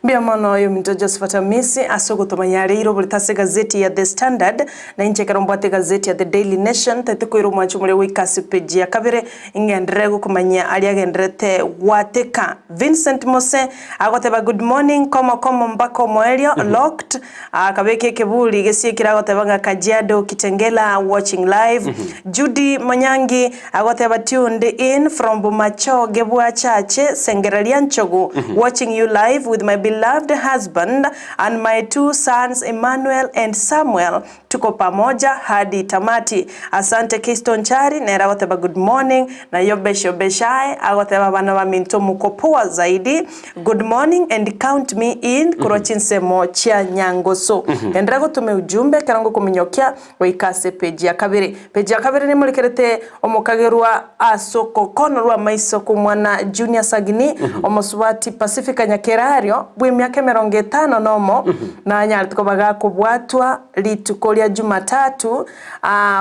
Mbuya mono oyominto Josephat Amisi ase ogotomanya areire oborito ase egazeti ya The Standard, na inche ekero mbwate egazeti ya The Daily Nation tete koira omwancho moria goika ase page ya kabere ingenderere gokomanyia aria agendererete gwateka. Vincent Mose agoteba good morning komo komo mpaka omoerio locked akabeka ekeburi gesiekire agoteba ng'a Kajiado Kitengela watching live. Judy Monyangi Agoteba tuned in from Bomachoge bwa Chache Sengereria Nchogu watching you live with my beloved husband and my two sons Emmanuel and Samuel tuko pamoja hadi tamati asante Keyston Chari nere agoteba good morning na Yobesh Obeshae agoteba abana baminto muko poa zaidi good morning and count me in korwa chinsemo chia Nyangoso enderera gotuma ujumbe ekero ngokominyokia Goika ase epeji ya kabere. Peji ya kabere nemorekerete omokagerwa ase okokono rw'amaiso kw'omwana Junior Sagini, omosubati Pacifica Nyakerario bw'emiaka emerongo etano nomo, nanyarete koba gakobwatwa rituko ria Jumatatu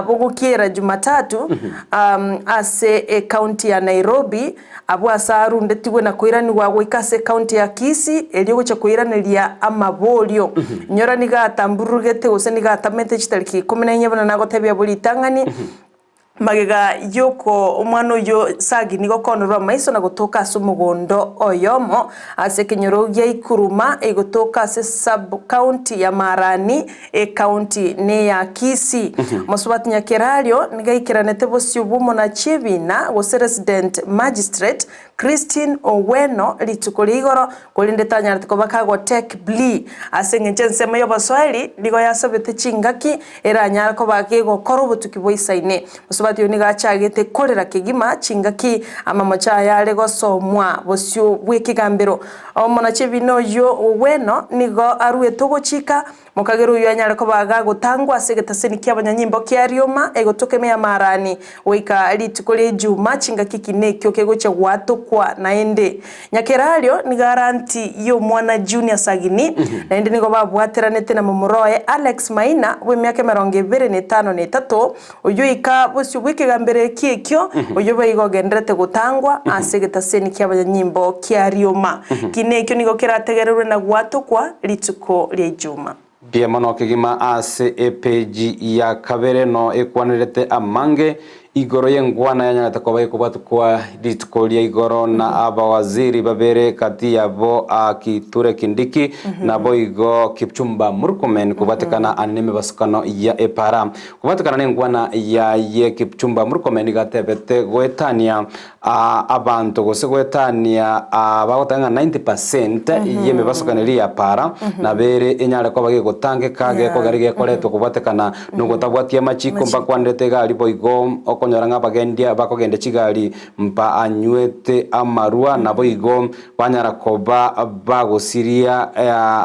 bogokiera Jumatatu ase ecounty ya Nairobi, Abwo ase arundetigwe na koiranigwa goika ase ekaunti ya Kisii erio gochia koiraneria amaborio. Inyora nigo atambururugete gose nigo atamete chitariki ikomi na inye buna nagotebia abwo ritang'ani, magega y'oko omwana oyio Sagi nigo okonorwa amaiso na gotoka ase omogondo oyomo ase ekenyoro gia Ikuruma egotoka ase sub county ya Marani Ekaunti neya Kisii. Mosubati Nyakerario nigo aikeranete bosio bw'omonachi ebiina gose Resident Magistrate Christine Oweno rituko ria igoro korende tanyarete koba kagotek plea ase engencho ensemo y'obosoeri nigo yasabete chingaki eranyare koba gegokora obotuki boisaine. Mosubati oyo nigo achagete korera kegima chingaki amamocho aye are gosomwa bosio bw'ekegambero. Omonachi ebiina oyio Oweno nigo aruete ogochika Mokagera oyio anyare koba gagotangwa ase egetaseni ki'abanyanyimbo kia rioma egotoka ime y'amaarani, goika rituko ri'Ejuma chingaki ki nekio kegochia gwatokwa naende. Nyakerario nigo are anti y'omwana Junior Sagini, naende nigo babwateranete na momura oye Alex Maina bw'emiaka emerongo ebere na etano na etato, oyio oika bosio bw'ekegambero ekio ekio, oyio boigo ogendererete gotangwa ase egetaseni ki'abanyanyimbo kia rioma. Kina ekio nigo kerategererwe na gwatokwa rituko ria Ijuma.
Mbuya mono kegima ase epeji ya kabere no ekwanerete amange. Igoro y'enkwana yanyarete koba ekobwatukwa rituko ria igoro na abawaziri babere gati yabo Kithure Kindiki naboigo Kipchumba Murkomen kobwatekana ane nemebasukano ya epara. Kobwatekana nenkwana yaye Kipchumba Murkomen nigo atebete goetania abanto gose goetania bagoteba ng'a 90 percent y'emebasukano eria ya para nabo ere enyare koba gegotangeka gekogera gekoretwa kobwatekana nogotabwatia amachiko mbakwanerete egari boigo okonyora ng'a abagendia bakogenda chigari mbaanywete amarwa naboigo banyara koba bagosiria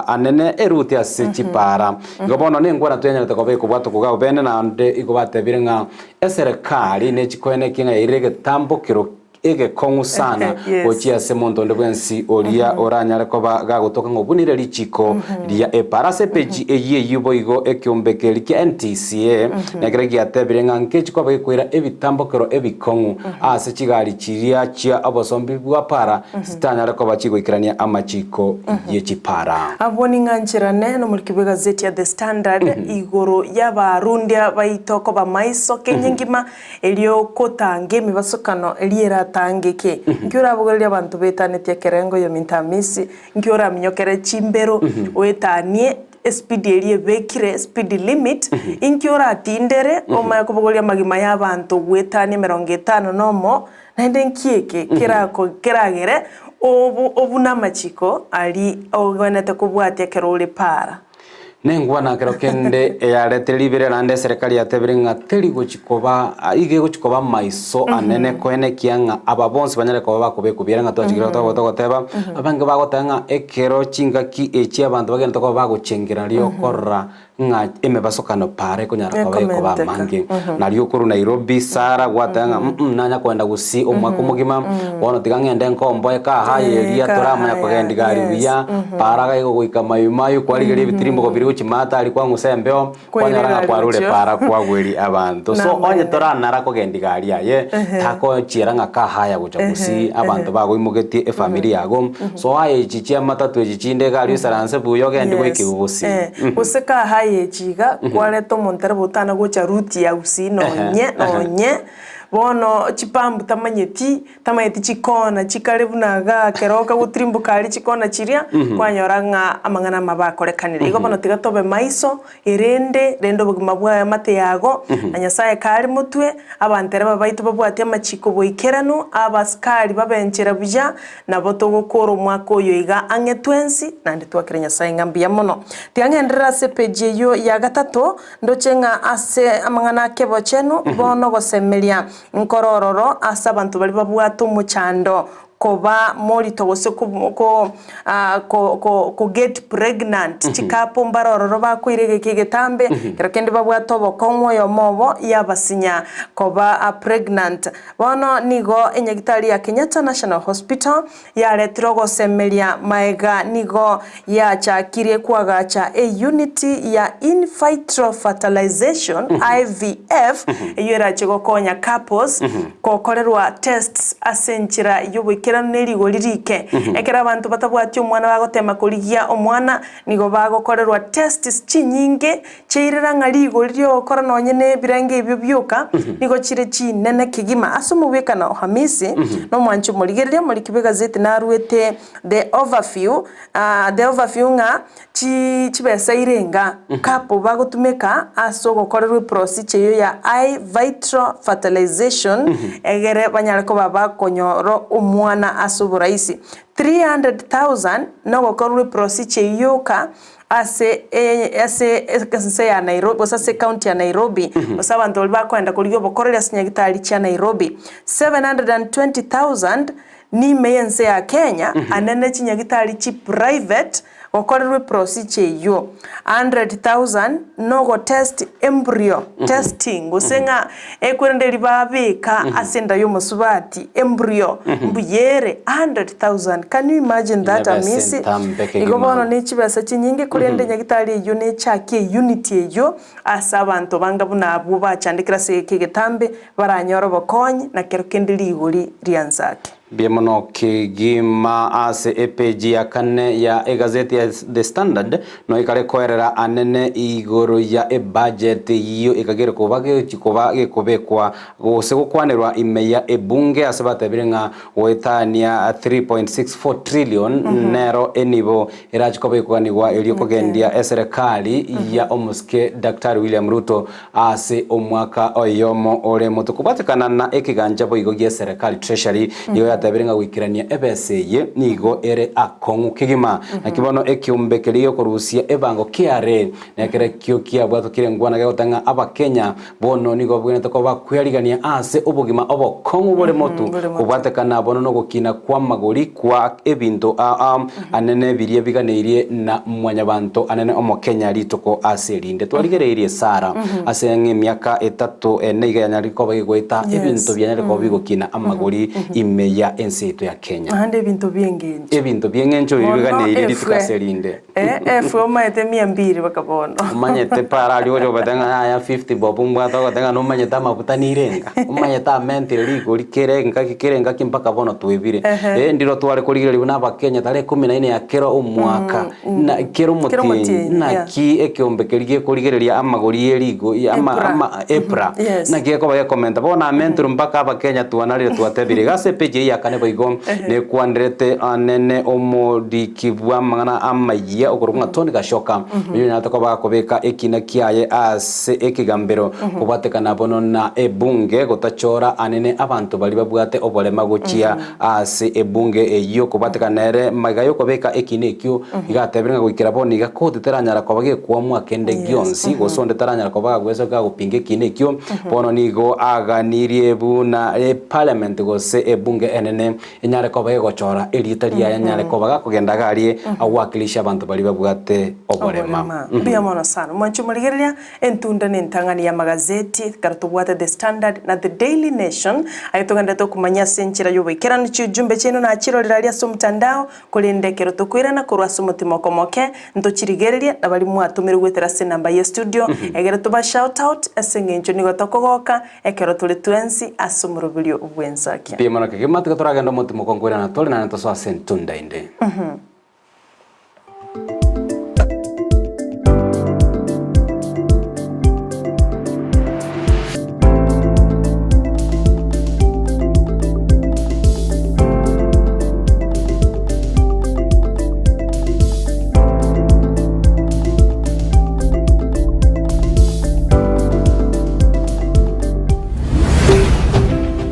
anene eruti ase chipara. Igo bono nenkwana twenyarete koba ekobwatwa koga bene naende igo batebire ng'a Eserekari nechikoenekia ng'a yairire egetambokero egekong'u sana gochia ase monto onde bwensi oria oranyare koba gagotoka ng'a obunire richiko ria epara. Ase epeji eyio eyio boigo ekeombe keria kia NTSA nekero giatebire ng'a nkechi koba gekoira ebitambokero ebikong'u ase chigari chiria chia obosombi bwa para chitanyare koba chigoikerania amachiko ye chipara.
Abwo ning'ancherane nomoriki bw'egazeti ya The Standard igoro y'abarundia baito koba maiso kenya engima erio kotanga emebasokano eria eratangeke. Nki orabogorerie abanto betanetie ekerengo yominto Hamisi? Nki oraminyokere chimbero oetanie espeed eria ebekire, speed limit, inki oratindere omanye kobogoria amagima y'abanto goetania emerongo etano nomo Naende nki eke keragere obune amachiko aria ogwenerete kobwatia ekero ore para?
Nengwana kero kende eyaretire ribere naende eserekari yatebire ng'a teri gochi koba iga egochi koba amaiso anene koenekia ng'a aba bonsi banyare koba bakobekwa biara ng'a twachikire togo togoteba abange bagoteba ng'a ekero chingaki echi abanto bagenderete koba bagochengera riokorora ng'a emebasokano paare ekonyara koba ekoba
Ekomenteka.
amange. Nario okorwa Nairobi, Sara, gwateba ng'a mm nanya kogenda gusii omwaka omogima, bono tiga ng'ende nkomboe kaha
Eh,
eria toramanya
kaha,
kogenda igari
yes.
buya, paara iga igogoika mayu mayu, kwarigeria ebitirimbogo biria gochimata aria kwang'usa embeo,
Kwaira
kwanyora ng'a
egari
kwarure
gochio.
paara kwagweria abanto. So onye
Namaene.
toranara kogenda igari aye, takochiera ng'a kaha aya gocha gusii, abanto bagoimogetie efamiri yago, So aye echi chi'amatatu echi chinde iga aria oisaranse buya ogende goika
Yes.
gusii.
Eh, gose kahaye echi iga, kwareta omontereba otana gocha route ya gusii nonye, nonye, bono chipambu tamanyeti, tamanyeti chikona chikare buna igaa ekero kagotirimboka aria chikona chiria, kwanyora ng'a amang'ana amabe akorekanire. Igo bono tiga tobe maiso, Erende, renda obogima bw'eamate yago, na Nyasae kare motwe, abantereba baito babwate amachiko boikeranu, abasikari babe enchera buya, nabo togokora omwaka oyo iga ang'e twensi, naende twakere Nyasae ng'a mbuya mono. Tiga ng'enderere ase epeji eyio ya gatato, ndoche ng'a ase amang'ana ake bochenu, bono gosemeria nkore ororo ase abanto baria babwate omochando koba morito gose ko get pregnant, chikapu mbare ororo bakoira egeka egetambe, ekero kende babwate obokong'u oyomo obo yabasinya koba pregnant. Bono nigo enyagitari ya Kenyatta National Hospital yaretire ogosemeria maega nigo yachakirie koagacha eunit ya In Vitro Fertilization, IVF, eyio erache gokonya couples gokorerwa tests ase enchera y'oboikeranu ne rigori rike. Ekero abanto batabwati omwana bagotema korigia omwana, nigo bagokorerwa tests chinyinge chiairera ng'a rigori ri'ogokora nonye nebirenge ebio bioka nigo chire chinene kegima. Ase omobwekano o Hamisi, nomwanchi omorigereria omoriki bw'egazeti naruete The overview, the overview ng'a chi chibesa irenga kapo bagotumeka ase ogokorerwa eprosiche eyio ya I vitro fertilization egere banyare koba bakonyora omwana ase oboraisi. 300,000 nogokorerwa eprosiche eyio yoka ase ase ense ya Nairobi gose ase ecounty ya Nairobi gose abanto baria bakoenda korigia obokoreri ase chinyagitari chia Nairobi. 720,000 Nime y'ense ya Kenya anene chinyagitari chi private gokorerwa eprosiche eyio. 100,000 nogo test embryo testing gose ng'a ekwerende eria babeka ase enda y'omosubati embryo mbuya ere 100,000 can you imagine that
Nebesa
Amisi?
entambe
Igo
kegima.
bono ne chibesa chinyinge korende nyagitari eyio nechakie eunit eyio ase abanto banga buna abwo bachandekire ase egeka egetambe baranyore obokonyi na kero kende rigori riansake.
Mbuya mono kegima ase epeji ya kane ya egazeti ya The Standard noikare koerera anene igoro ya ebudget eyio ekagere koba gechi koba gekobekwa gose gokwanerwa ime ya ebunge ase batebire ng'a goetania 3.64 trillion nero enibo erache koba ekoganigwa erio kogendia eserekari ya omosike Daktari William Ruto Ase omwaka oyomo ore motokobwatekana na ekegancha boigo gi'eserekari, Treasury, nigo yatebire ng'a goikerania ebesa eye nigo ere akong'u kegima. Naki bono ekeombe keria giokorusia ebango kiare nekerekio kiabwatokire ngwana gegoteba ng'a Abakenya bono nigo babwenerete koba bakwearigania ase obogima obokong'u bore motu kobwatekana bono nogokina kw'amagori kwa ebinto aa anene biria biganeirie na Mwanyabanto anene Omokenya rituko ase erinde. Twarigereirie Sara ase ang'e emiaka etato ene iga yanyarire koba gegoeta ebinto bianyarire koba bigokina amagori ime ya ense yaito ya Kenya.
Naende ebinto bi'engencho.
Ebinto bi'engencho biria
Bono
biganeirie rituko
efwe
ase erinde.
Eh, efwe omanyete mia mbiri baka bono.
Omanyete para aria ogocha kobeta ng'a yaya 50 bob mbwate ogoteba ng'a nomanyete amafuta nirenga, omanyete amentire rigori kera engaki kera engaki mpaka bono twebire.
Ehe.
Eh, ndiro tware korigereria buna abakenya tarehe kumi na ine ya kera omwaka, na kera
Kera
omotienyi,
omotienyi, yeah.
naki ekeombe keria gekorigereria amagori ye rigo ama
Epra.
ama epra,
Yes.
naki gekoba gekomenta. Bono amentire mpaka abakenya twanarire twatebire iga ase epage eyio ya kane boigo, nekwanderete anene omoriki bw'amang'ana amayia okorokwa ng'a Tony Gashoka, oyio onyarete koba akobeka ekina kiaye ase ekegambero kobwatekana bono na ebunge gotachora anene abanto baria babwate oborema gochia ase ebunge eyio kobwatekana nere magega yokobeka ekina ekio iga atebire ng'a goikera bono iga koti teranyara koba gekwamua kende gionsi gose onde taranyara koba gagwesa gagopinga ekina ekio bono nigo aganirie buna eparliament gose ebunge enene Enyare koba egochora erieta riaye, anyare koba gakogenda iga arie awakilishe abanto baria babwate oborema.
Oborema. Mbuya mono sana. Mwanche omorigereria, entunda na entang'ani y'amagazeti, ekero tobwate The Standard na The Daily Nation, aye togenderete okomanya ase enchera y'oboikeranu chiujumbe chiaino nachirorire aria ase omotandao, korende ekero tokoirana korwa ase omotima okomoke, ntochirigererie na baria mwatomire goetera ase enamba ye studio, egere toba shout out ase eng'encho nigo tokogoka Ekero tore twensi ase omoroberio bw'ensakia.
Mbuya mono kegima, tiga toragende omotima okonkoirana tore naende tosoe ase entunda ende.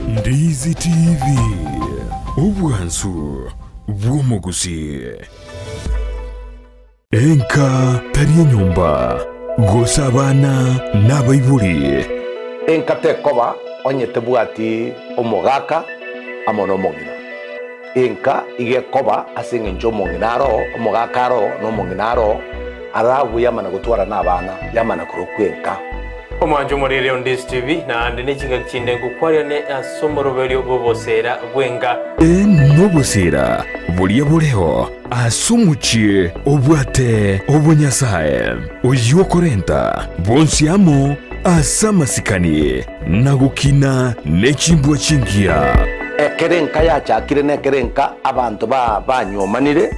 Ndizi TV, obwansu bw'omogusii. Enka tari enyomba, gose abana nabaibori.
Enka tekoba onye tebwati omogaka amo nomong'ina. Enka iga ekoba ase engencho omong'ina aroo, omogaka aroo, na omong'ina aroo, arabue yamana gotwara nabana, yamana korokwa enka.
Omwancho omorere o Ndisi TV, naende ne chingaki chinde ngokwarerane ase omoroberio bw'oboseera bw'enka.
Ee, noboseera boria boreo ase omochie obwate obonyasae, oyio okorenta bonsi amo ase amasikani na gokina ne chimbwa chingiya.
Ekero enka yachakire nekero enka abanto banywomanire,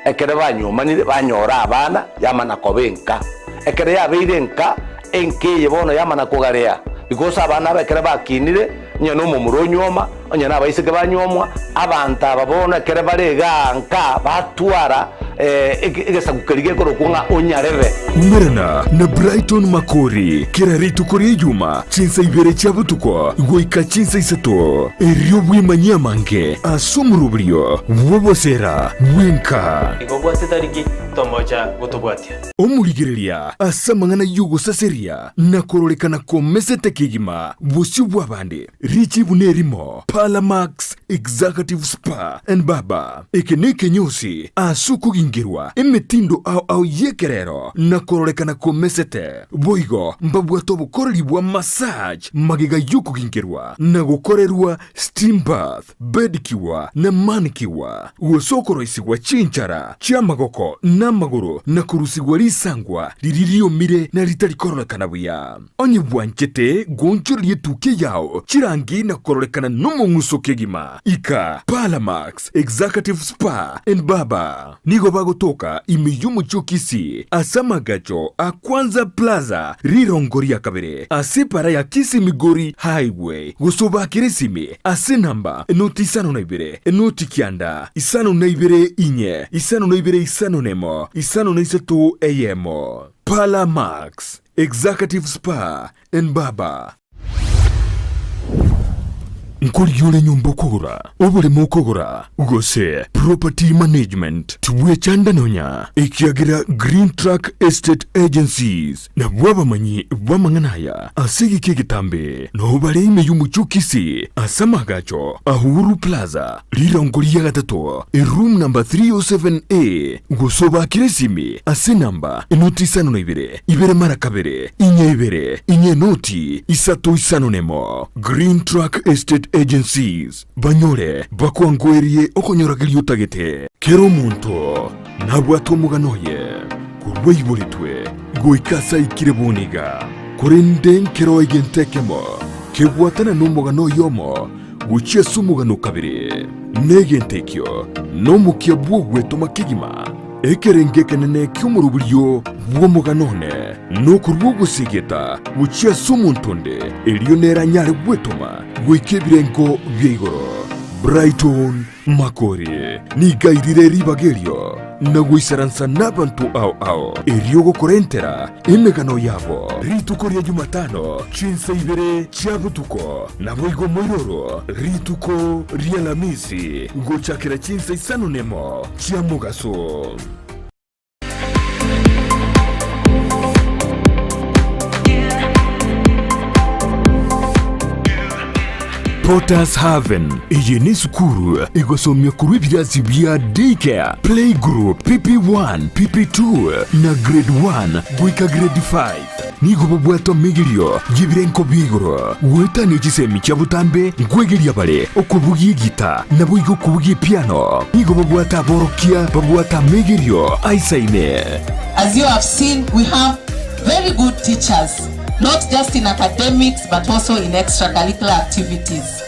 Ekero banywomanire banyora abana, yamana koba enka. Ekero yabeire enka, enka eye bono yamana kogarea, because abana aba ekero bakinire, onye na omomura onywoma, onye na abaiseke banywomwa, abanto aba bono ekero bare igaa nka, batwara egesaku keria gekorokwa ng'a onyarebe.
Umerana na Brighton Makori kera rituko ri'Ejuma chinsa ibere chia botuko goika chinsa isato, erio bwemanyie amange ase omoroberio bw'obosera bw'enka.
Igo bwate tariki tomocha gotobwatia.
Omorigereria ase amang'ana y'ogosaseria na kororekana komesete kegima bosio bw'abande, richibu nerimo, Parlamax Executive Spa and Barber. Eke nekenyosi ase okogingerwa emetindo ao ao y'ekerero na kororekana komesete. Boigo mbabwate obokoreri bwa massage magega y'okogingerwa na gokorerwa steam bath, bed cure na manicure, gose okoroisigwa chinchara chi'amagoko na. namagoro na korusigwa risangwa riria riomire na ritari kororekana buya. Onye bwanchete goonchoreria etukia yao chirangi na kororekana nomong'uso kegima, ika Parlamax Executive Spa and Barber. Nigo bagotoka ime y'omochie o Kisii ase amagacho a Kwanza Plaza rirongo ria kabere ase epara ya Kisii Migori Highway gose obakere esimi ase enamba enoti 52 enoti 9 52 4 52 51 53 1. Parlamax Executive Spa and Barber. Nkorigia ore nyomba okogora, oboremo okogora, gose property management, tibwechanda nonya, ekiagera Green Track Estate Agencies nabwo abamanyi b'amang'ana aya ase egeka egetambe, nao bare ime y'omochie o Kisii ase amaagacho a Uhuru Plaza, rirongo ria gatato, eroom number 307A, gose obaakere esimi ase enamba enoti 52 ibere mara kabere, inye ibere, inye enoti, isato isano nemo. Green Track Estate Agencies, banyore bakwangoerie okonyorageria otagete. Kera omonto nabwate omogano oye korwa aiboretwe goika ase aikire bono iga, korende nkero egento ekemo kebwatana nomogano oyomo gochia ase omogano o kabere, na egento ekio nomokia bw'ogwetoma kegima. Ekerengo ekenene ki'omoroberio bw'omogano one nokorua ogosegeta gochia ase omonto onde, erio nere anyare gwetoma goika ebirengo bia igoro. Brighton Makori nigo airire ribaga erio na goisaransa nabanto ao ao erio gokorentera emegano yabo. Rituko ria Jumatano chinsa ibere chia botuko, naboigo moiroro rituko ri'Alamisi gochakera chinsa isano nemo chia mogaso. Potter's Haven. Eye nesukuru egosomia korwa ebirasi bia Daycare, Playgroup, PP1, PP2 na Grade 1 goika Grade 5. Nigo bobwate omegerio y'ebirengo bia igoro, goetania chisemi chia botambe nkwegeria bare okobugia egita naboigo okobugia epiano. Nigo babwate aborokia babwate amegerio aisaine.
As you have seen, we have very good teachers, not just in academics but also in extracurricular activities.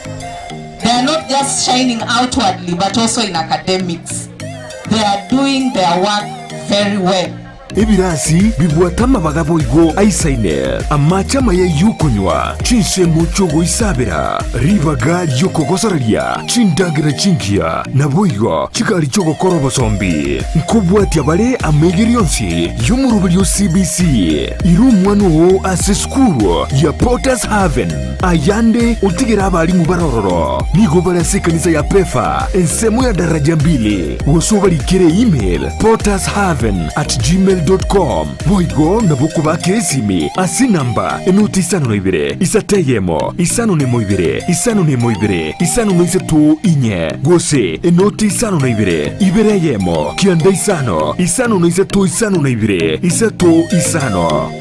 They are not just shining outwardly but also in academics. They are doing their work very well.
Ebirasi bibwate amabaga boigo aisaine, amache amaya y'okonywa, chinsemo chi'ogoisabera, ribaga ri'okogosoreria, chindagera chingiya, naboigo chigari chi'ogokora obosombi. Nkobwatia bare amaigerio onsi y'omoroberio o CBC. Ira omwana oo ase esukuru ya Potter's Haven, ayande otigere abalimu bare ororo. Nigo bare ase ekanisa ya Pefa, ensemo ya Daraja Mbili. Gose obarikere email pottershaven at gmail dot com. Boigo nabo okobakera esimi ase enamba enoti 52 3 1 52 52 53 4 gose enoti 52 2 1 9 5 5 3 52 3 5.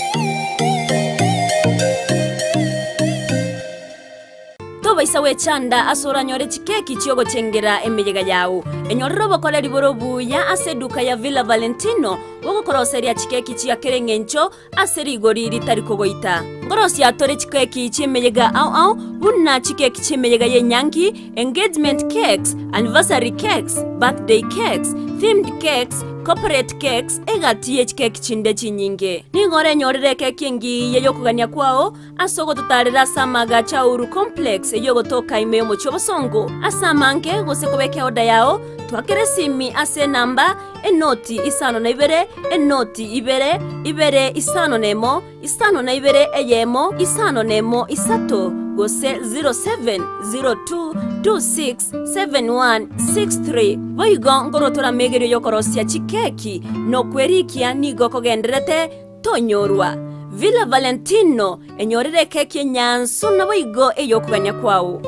Tobaisa gwechanda ase oranyore chikeki chi'ogochengera emeyega yao. Enyorere obokoreri bore obuya ase eduka ya Villa Valentino bogokoroseria chikeki chia kera engencho ase rigori ritari kogoita. Nkorosia tore chikeki chi'emeyega ao ao buna chikeki chi'emeyega y'enyangi, engagement cakes, anniversary cakes, birthday cakes, themed cakes, corporate cakes, egati ye chikeki chinde chinyinge. Nigo orenyorere ekeki engiya y'okogania kwao Ase ogototaarera ase amaagacho a Uhuru Complex eyio ogotoka ime y'omochie obosongo ase amange gose kobeka eoda yao, twakere esimi ase enamba, enoti 52, enoti ibere, ibere 51, 52 eyemo, 51 isato, gose 0702267163. Boigo nkorotora amegerio y'okorosia chikeki na okwerikia nigo kogendererete Tonyorwa. Villa Valentino, enyorere ekeki enyansu naboigo ey'okogania kwao.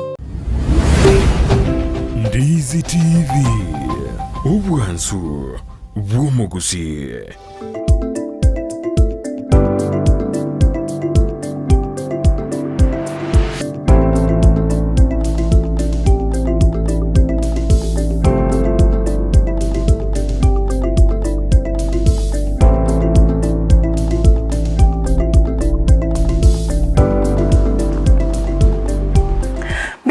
Ndizi TV, obwansu bw'omogusii.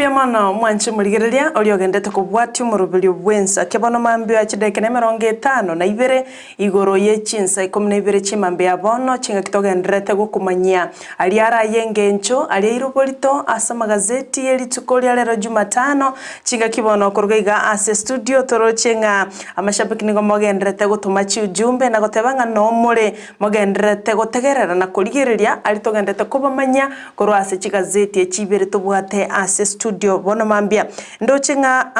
Mbuya mono mwanche morigereria oria ogendete kobwatia omoroberio bw'ensa kebono mambia chidakika na 52 igoro ye chinsa 12 chimambia ya bono chingaki togendererete gokomanyia aria araye engencho aria iroborito ase amagazeti ye rituko ria rero Jumatano chingaki bono koruga iga ase studio toroche ng'a amashabiki nigo mogendererete gotoma chiujumbe na goteba ng'a nomore mogendererete gotegerera na korigereria aria togendererete kobamanyia Korwa ase chigazeti echi ibere tobwate ase studio bono mambia. Ndoche ng'a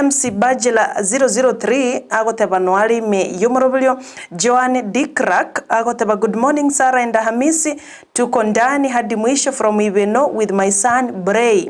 MC Bajela 003 agoteba noare ime y'omoroberio, Joan Dikrak agoteba good morning Sarah and Hamisi, tuko ndani hadi mwisho from Ibeno with my son Bray.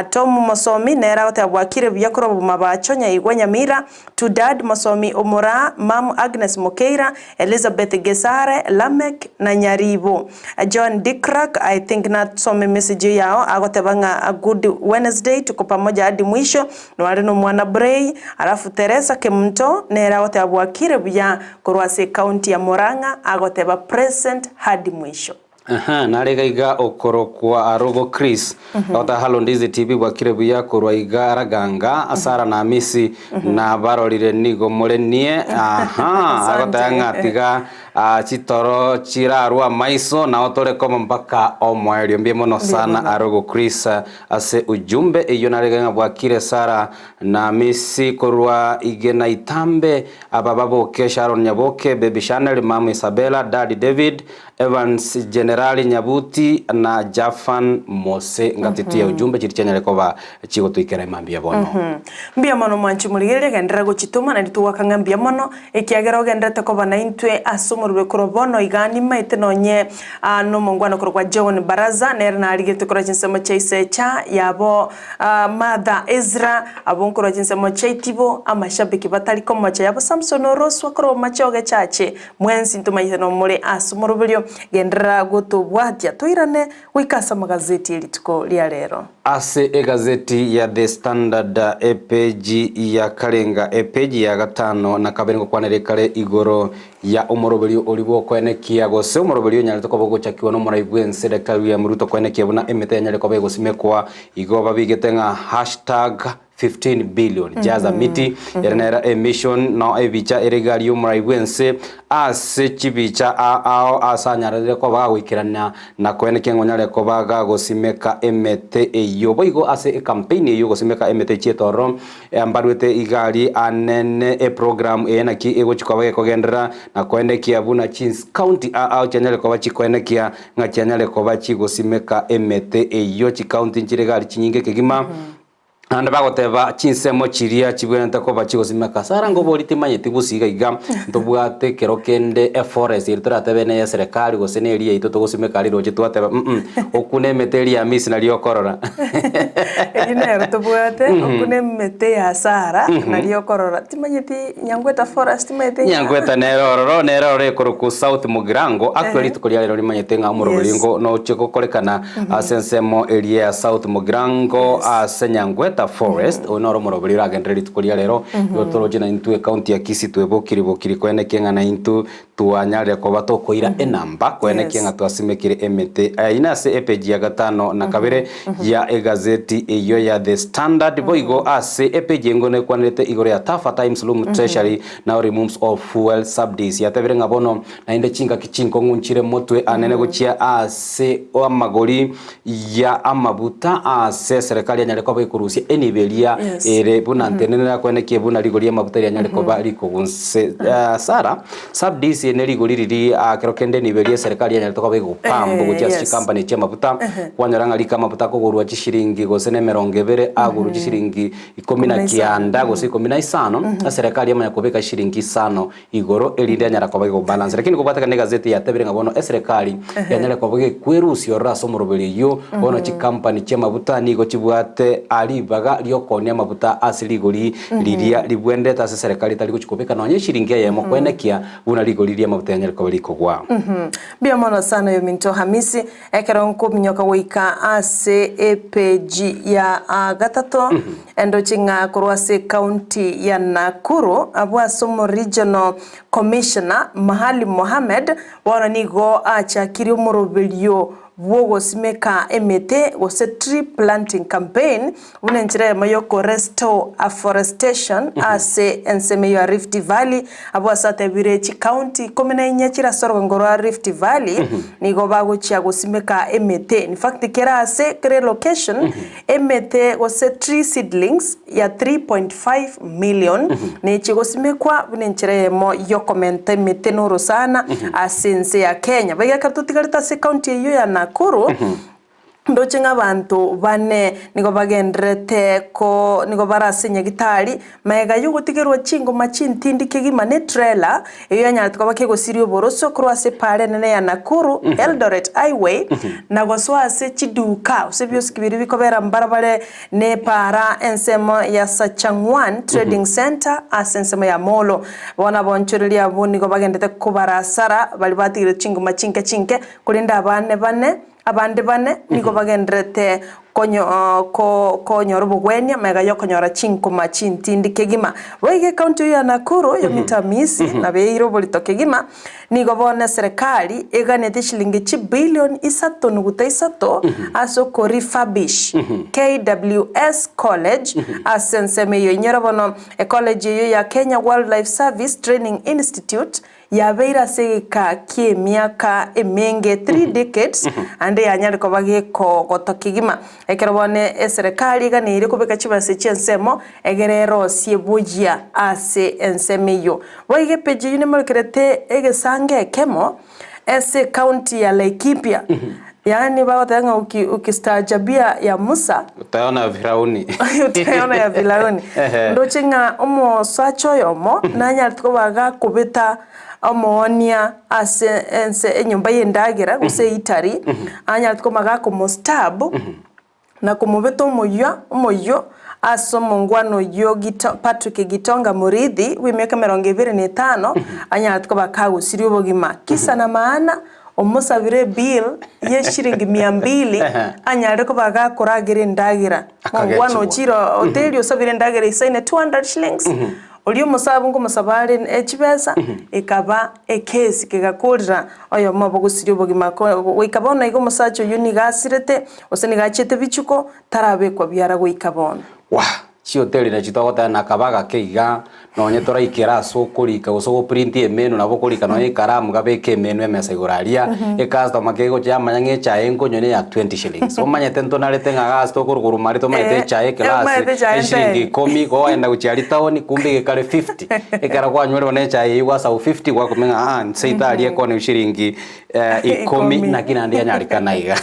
Tom Mosomi nere agoteba bwakire buya korwa Bomabacho Nyaigwa Nyamira, To Dad Mosomi Omoraa, Mum Agnes Mokeira, Elizabeth Gesare, Lameck na Nyaribo. John Dikrak, I think nasome message eyio yao, agoteba ng'a good Wednesday tuko pamoja hadi mwisho, noare nomwana Bray, alafu Teresa Kemunto nere agoteba bwakire buya korwa ase ecounty ya Murang'a, agoteba present hadi mwisho.
Aha, nare iga iga okorokwa Arogo Chris, agoteba Hallo Ndizi TV bwakire buya korwa iga Raganga, Sarah na Amisi nabarorire nigo more nie, aha, agoteba ng'a tiga ah, chitoro chirarwe amaiso nao tore komo mpaka omoerio. Mbuya mono sana Arogo Chris ase ujumbe eyio nare iga ng'a bwakire Sarah na Amisi korwa Igena Itambe, aba baboke Sharon Nyaboke, Baby Chanel, Mama Isabella, Daddy David, Evans Generali Nyabuti na Jafan Mose ngatitie ujumbe chiri chianyare koba chigotoikera emambia bono.
Mbuya mono mwanche morigereria genderera gochitoma naende togwaka ng'a mbuya mono ekiagera ogendererete koba naintwe ase omorwbe korwa bono iga nimaete nonye nomongwana korwa kwa John Baraza nere narigetie korwa chinsemo chia Isecha yabo Martha Ezra abwo nkorwa chinsemo chia Itibo amashabiki batari komocha yabo Samson Oroswa korwa Machoge Church Mwensi ntomanyete nomore ase omoroberio, genderera gotobwatia toirane goika ase amagazeti e rituko ria rero.
Ase egazeti ya The Standard epeji ya karenga epeji ya gatano na kabere ngokwanera ekare igoro ya omoroberio oria bw'okoenekia gose omoroberio onyarete koba ogochakiwa n'omorai bw'ense Daktari William Ruto koenekia buna emete yanyare koba egosimekwa igo babigete ng'a hashtag 15 billion jaza miti ere nere emission no ebicha ere egari y'omorai bw'ense ase chibicha ao ase anyarire koba gagoikerana na koenekia ng'a onyare koba gagosimeka emete eyio. Boigo ase ecampaign eyio gosimeka emete chi'etororo mbaruete igari anene eprogram eye naki egochi koba gekogenderera na koenekia buna chins county ao chianyare koba chikoenekia ng'a chianyare koba chigosimeka emete eyio. Chicounty nchire egari chinyinge kegima. Naende bagoteba, Chinsemo chiria chibwenerete koba chigosimeka. Sara ngobori timanyeti gose iga iga ntobwate ekero kende eforest eri toratebe neye eserekari gose neri yaito togosimeka aria roche twateba mm okwo nemete eria ya Misri nario okorora.
Eyio nero tobwate, okwo nemete ya Sara nario okorora. Timanyeti Nyangweta forest timanyeti ng'a.
Nyangweta nere ororo, nere ororo ekorokwa South Mugirango, actually rituko ria rero rimanyete ng'a omoroberi ngo noche gokorekana Ase ensemo eria ya South Mugirango ase Nyangweta Forest, oyo noro omoroberi oragenderere rituko ria rero, igo toroche naintwe ecounty ya Kisii twebokiri bokiri koenekia ng'a naintwe twanyarire koba tokoira enamba koenekia ng'a twasimekire emete. Ayio nase epage ya gatano na kabere ya egazeti eyio ya The Standard. Boigo ase epage engo nekwanerete igoro ya Tougher Times Loom Treasury now removes all fuel subdies yatebire ng'a bono Naende chingaki chinkong'u nchire motwe anene gochia ase amagori ya amabuta ase eserekari anyare koba ekorusia enibo eria
Yes.
ere buna ntenenera akwenekie buna rigori amabuta rianyare koba rikogunse Ah, Sara subdies ne rigori riri ah, kero kende enibo eria eserekari yanyarete koba egopambu
Eh,
gochia ase
yes.
chikampani chia amabuta kwanyora ng'a rika amabuta akogorwa chishiringi gose na emerongo ebere agorwa chishiringi ikomi na
Ikomi na isano.
kianda gose ikomi na isano eserekari yamanya kobeka chishiringi isano igoro erinde anyare koba egobalance. Lakini kobwatekana negazeti yatebire ng'a bono eserekari yanyare koba gekwerusia ororo ase omoroberi oyio, bono chikampani chi'amabuta nigo chibwate ribaga ri'okoonia amabuta ase rigori riria ribwenderete ase eserekari etari gochia kobeka nonya eshiringi eyemo koenekia buna rigori ri'amabuta yanyare koba rikogwa.
Mbuya mono sana oyominto Hamisi, ekero nkominyoka goika ase epeji ya gatato, Endoche ng'a korwa ase ecounty ya Nakuru abwo ase omo regional commissioner Mahali Mohammed bono nigo achakirie omoroberio bw'ogosimeka emete gose tree planting campaign buna enchera eyemo y'okorestore afforestation ase ensemo eyio ya Rift Valley. Abwo ase atebire chicounty ikomi na inye chire ase orogongo rwa Rift Valley nigo bagochia gosimeka emete. In fact kera ase kera elocation emete gose tree seedlings ya 3.5 million nechi gosimekwa buna enchera eyemo y'okomenta emete na orosana ase ense ya Kenya. Boigo ekero totigarete ase ecounty eyio ya Nakuru, ndoche ng'a abanto bane nigo bagendererete ko nigo bare ase nyagitari, magega y'ogotigerwa chingoma chintindi kegima ne trailer, eyio yanyarete koba kegosiria oboroso korwa ase epaara enene ya Nakuru, Eldoret Highway, na gosoa ase chiduka gose ebiosiki biria bikobera mbarabare Nepaara ensemo ya Sachangwan Trading Centre ase ensemo ya Molo. Bono abonchoreria abwo nigo bagendete kobara asara baria batigire chingoma chinke chinke, korende abane bane abande bane nigo bagendererete konyo ko konyora obogwenia magega y'okonyora chinkoma chintindi kegima. Boigo ecounty eyio ya Nakuru yominto Hamisi nabeire oborito kegima. Nigo bono eserekari eganetie chilingi chibilioni isato nuguta isato ase okorefurbish KWS College ase ensemo eyio. Inyora bono ecollege eyio ya Kenya Wildlife Service Training Institute yabeire ase egeka ki'emiaka emenge, three decades, naende yanyare koba gekogoto kegima. Ekero bono eserekari eganeirie kobeka chibesa chi'ensemo egere erosie buya ase ensemo eyio. Boigo epeji eyio nemorekerete egesango ekemo ase ecounty ya Laikipia, yaani bagoteba ng'a uki ukistaajabia ya Musa,
Utaona ya Firauni.
utaona ya Firauni.
Ehe.
Ndoche ng'a omosacha oyomo nanyarete koba gakobeta omoonia ase ense enyomba y'endagera gose eitari, anyarete koba gakomostab, na komobeta omoyio omoyio ase omongwana oyio Gito Patrick Gitonga Muriithi bw'emiaka emerongo ebere na etano, anyarete koba kagosiria obogima. Kisa na maana, omosabire ebill ye shilingi mia mbili, anyare koba gakoragera endagera. Mongwana
Akagechigwa.
ochire hoteli osabire endagera isaine 200 shillings, Oria omosabu nkomosaba are echibesa, ekaba ekesi kegakorera oyomo obo gosiria obogima. Goika bono iga omosacha oyio nigo asirete, gose nigo achiete bichuko, tarabekwa biara goika bono.
Wah! Chihoteli nachi togoteba nakaba agake iga, nonye toraikera ase okorika gose ogoprinti emenu nabo okorika nonye ekaramu gabeke emenu emesa igoro aria, ecustomer kegocha yamanya ng'a echae nkonywa neya twenty shillings. Omanyete ntonarete ng'a iga ase tokorwa mare tomanyete echae ekelasi
Omanyete echae
eshilingi
ntebe.
ikomi, igo kwaenda gochia aria town kumbe iga ekare fifty. Ekero kwanywerwa na echae eywo gwasau fifty gwakumenya ng'a aa nseito aria ekoonewa shilingi ikomi
Ikomi.
naki naende yanyarekana iga.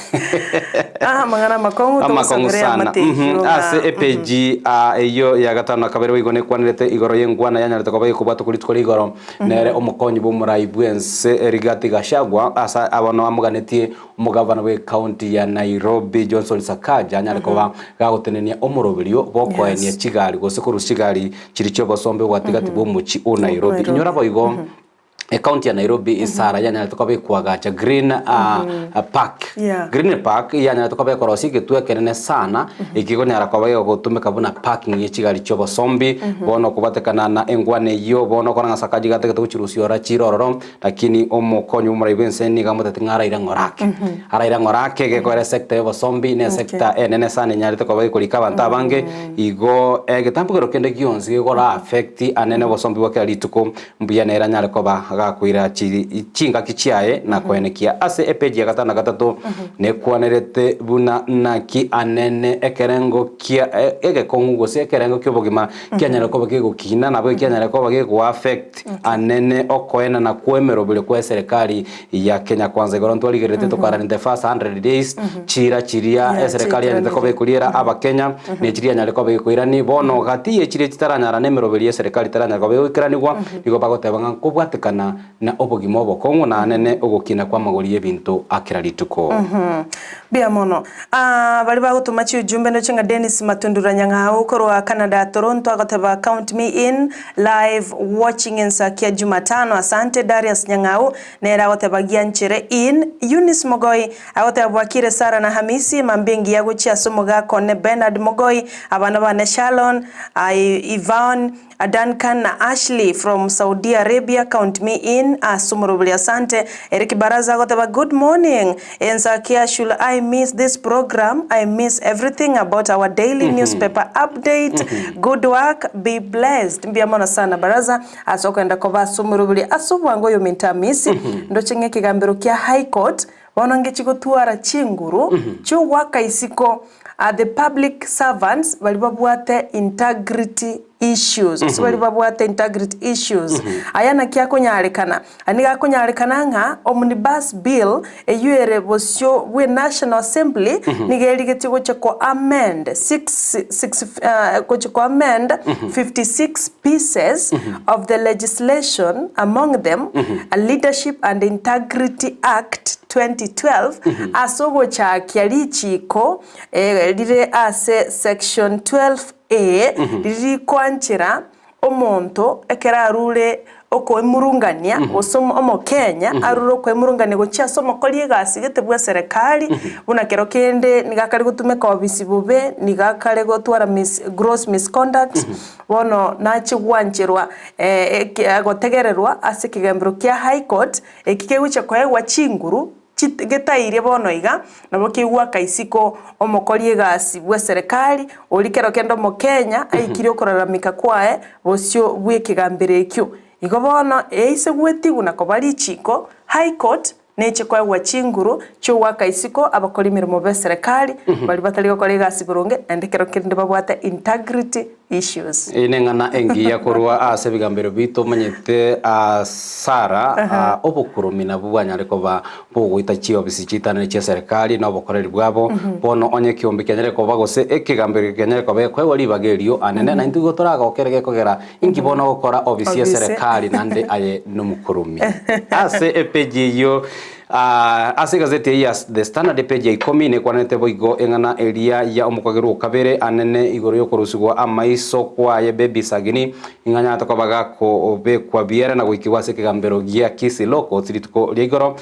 Ah, amang'ana amakong'u
Amakong'u
togosabera
sana.
eamate
Mhm.
eyio ng'a
Ase epeji ah, eyio ya gatano na kabere boigo nekwanerete igoro y'engwana yanyarete koba gekobwatwa korwa rituko ria igoro nere omokonyi bw'omorai bw'ense Rigathi Gachagua ase abano amoganetie Omogavana bw'ecounty ya Nairobi Johnson Sakaja anyare koba gagotenenia omoroberio bw'okoenia
Yes.
chigari gose korusia chigari chiria chi'obosombe bw'obogatigati bw'omochie o Nairobi.
Nairobi.
Inyora boigo ecounty ya Nairobi isara yanyarete koba ekoagacha Green Park.
Yeah.
Green Park yanyarete koba ekorosia egetuo ekenene sana ekegonyara koba gegotumeka buna parking ye chigari chi'obosombi bono okobwatekana na engwana eyio bono okora ng'a Sakaja iga atagete gochirusia ora chire ororo Lakini omokonyi bw'omorai bw'ense nigo amotebete ng'a araire ng'ora ake. Araire ng'ora ake gekoera esector y'obosombi ne esector enene sana enyarete koba gekorika abanto abange, igo egetambokero kende gionsi gekora affect anene obosombi bwa kera rituko, mbuya nere anyare koba gakoira chi chingaki chiaye na koenekia. Ase epage ya gatano na gatato nekwanerete buna naki anene ekerengo kia egekong'u gose ekerengo ki'obogima kianyare koba kegokina nabo ekianyare koba gegoaffect Anene okoenana kw'emeroberi kw'eserekari ya Kenya Kwanza igoro ntwarigereretie tokarora in the first 100 days chiira chiria eserekari yanyarete koba ekoriera abakenya ne chiria yanyarete koba ekoirani bono gati ye chiria chitaranyara na emeroberi y'eserekari etaranyara koba egoikeranigwa nigo bagoteba ng'a nkobwatekana na obogima obokong'u na anene ogokina kw'amagori y'ebinto a kera rituko.
Mbuya mono. Aa baria bagotoma chiujumbe ndoche ng'a Dennis Matundura Nyang'au korwa Canada Toronto agoteba count me in live watching ensakia Jumatano asante Darius Nyang'au nere agoteba gianchere in Eunice Mogoi agoteba bwakire Sarah na Hamisi mambia engiya gochia ase omogaka one Bernard Mogoi abana bane Shalon, Yvonne, Duncan na Ashley from Saudia Arabia count me. me in ase omorobori asante. Eric Baraza agoteba good morning Ensakia should I miss this program I miss everything about our daily newspaper update good work be blessed mbuya mono sana Baraza ase okogenda koba ase omorobori ase obwango oyominto Amisi ndoche ng'a ekegambero kia High Court bono ngechi gotwara chinguru chiogoaka isiko the public servants baria babwate integrity issues gose baria babwate integrity issues. Aya naki akonyarekana? Aya nigo akonyarekana ng'a Omnibus Bill eyio ere bosio bwe National Assembly nigo erigetie gochia ko amend six six gochia ko amend 56 pieces of the legislation among them Leadership and Integrity Act 2012 ase ogochakia richiiko rire ase section 12A riria rikoanchera omonto ekero arure okoemurungania gose omokenya arure okoemurungania gochia ase omokori egasi gete bw'eserekari buna kero kende nigo akare gotumeka obisi bobe, nigo akare gotwara mis gross misconduct bono nachie gwancherwa gotegererwa ase ekegambero kia High Court Eki kegochia koegwa chinguru getairie bono iga, nabo kegoaka isiko omokori egasi bw'eserekari, oria kero kende Omokenya aikirie okoraramika kwaye bosio bw'ekegambero ekio. Igo bono eise gwetigwa na koba richiko, High Court neche koegwa chinguru chi'ogoaka isiko abakori emeremo b'eserekari baria batari gokora egasi boronge naende kero kende babwate integrity issues.
Eye neng'ana engiya korwa ase ebigambero biito omanyete Sarah, obokuromi nabwo bwanyare koba bogoita chiofisi chitanene chia serikali na obokoreri bwabo. Bono onye ekiombe kianyare koba gose ekegambero eke kianyare koba gekoegwa ribaga erio anene, naintwe igo toragokere gekogera inki bono ogokora ofisi ye serikali naende aye nomokuromi. Ase epeji eyio Ase egazeti eye ya The Standard epeji ya ikomi nekwanete boigo eng'ana eria ya omokagerwa o kabere anene igoro y'okorusigwa amaiso kwaye Baby Sagini ing'a nyarete koba gakobekwa biere na goikigwa ase ekegambero gia Kisii Law Courts rituko ria igoro.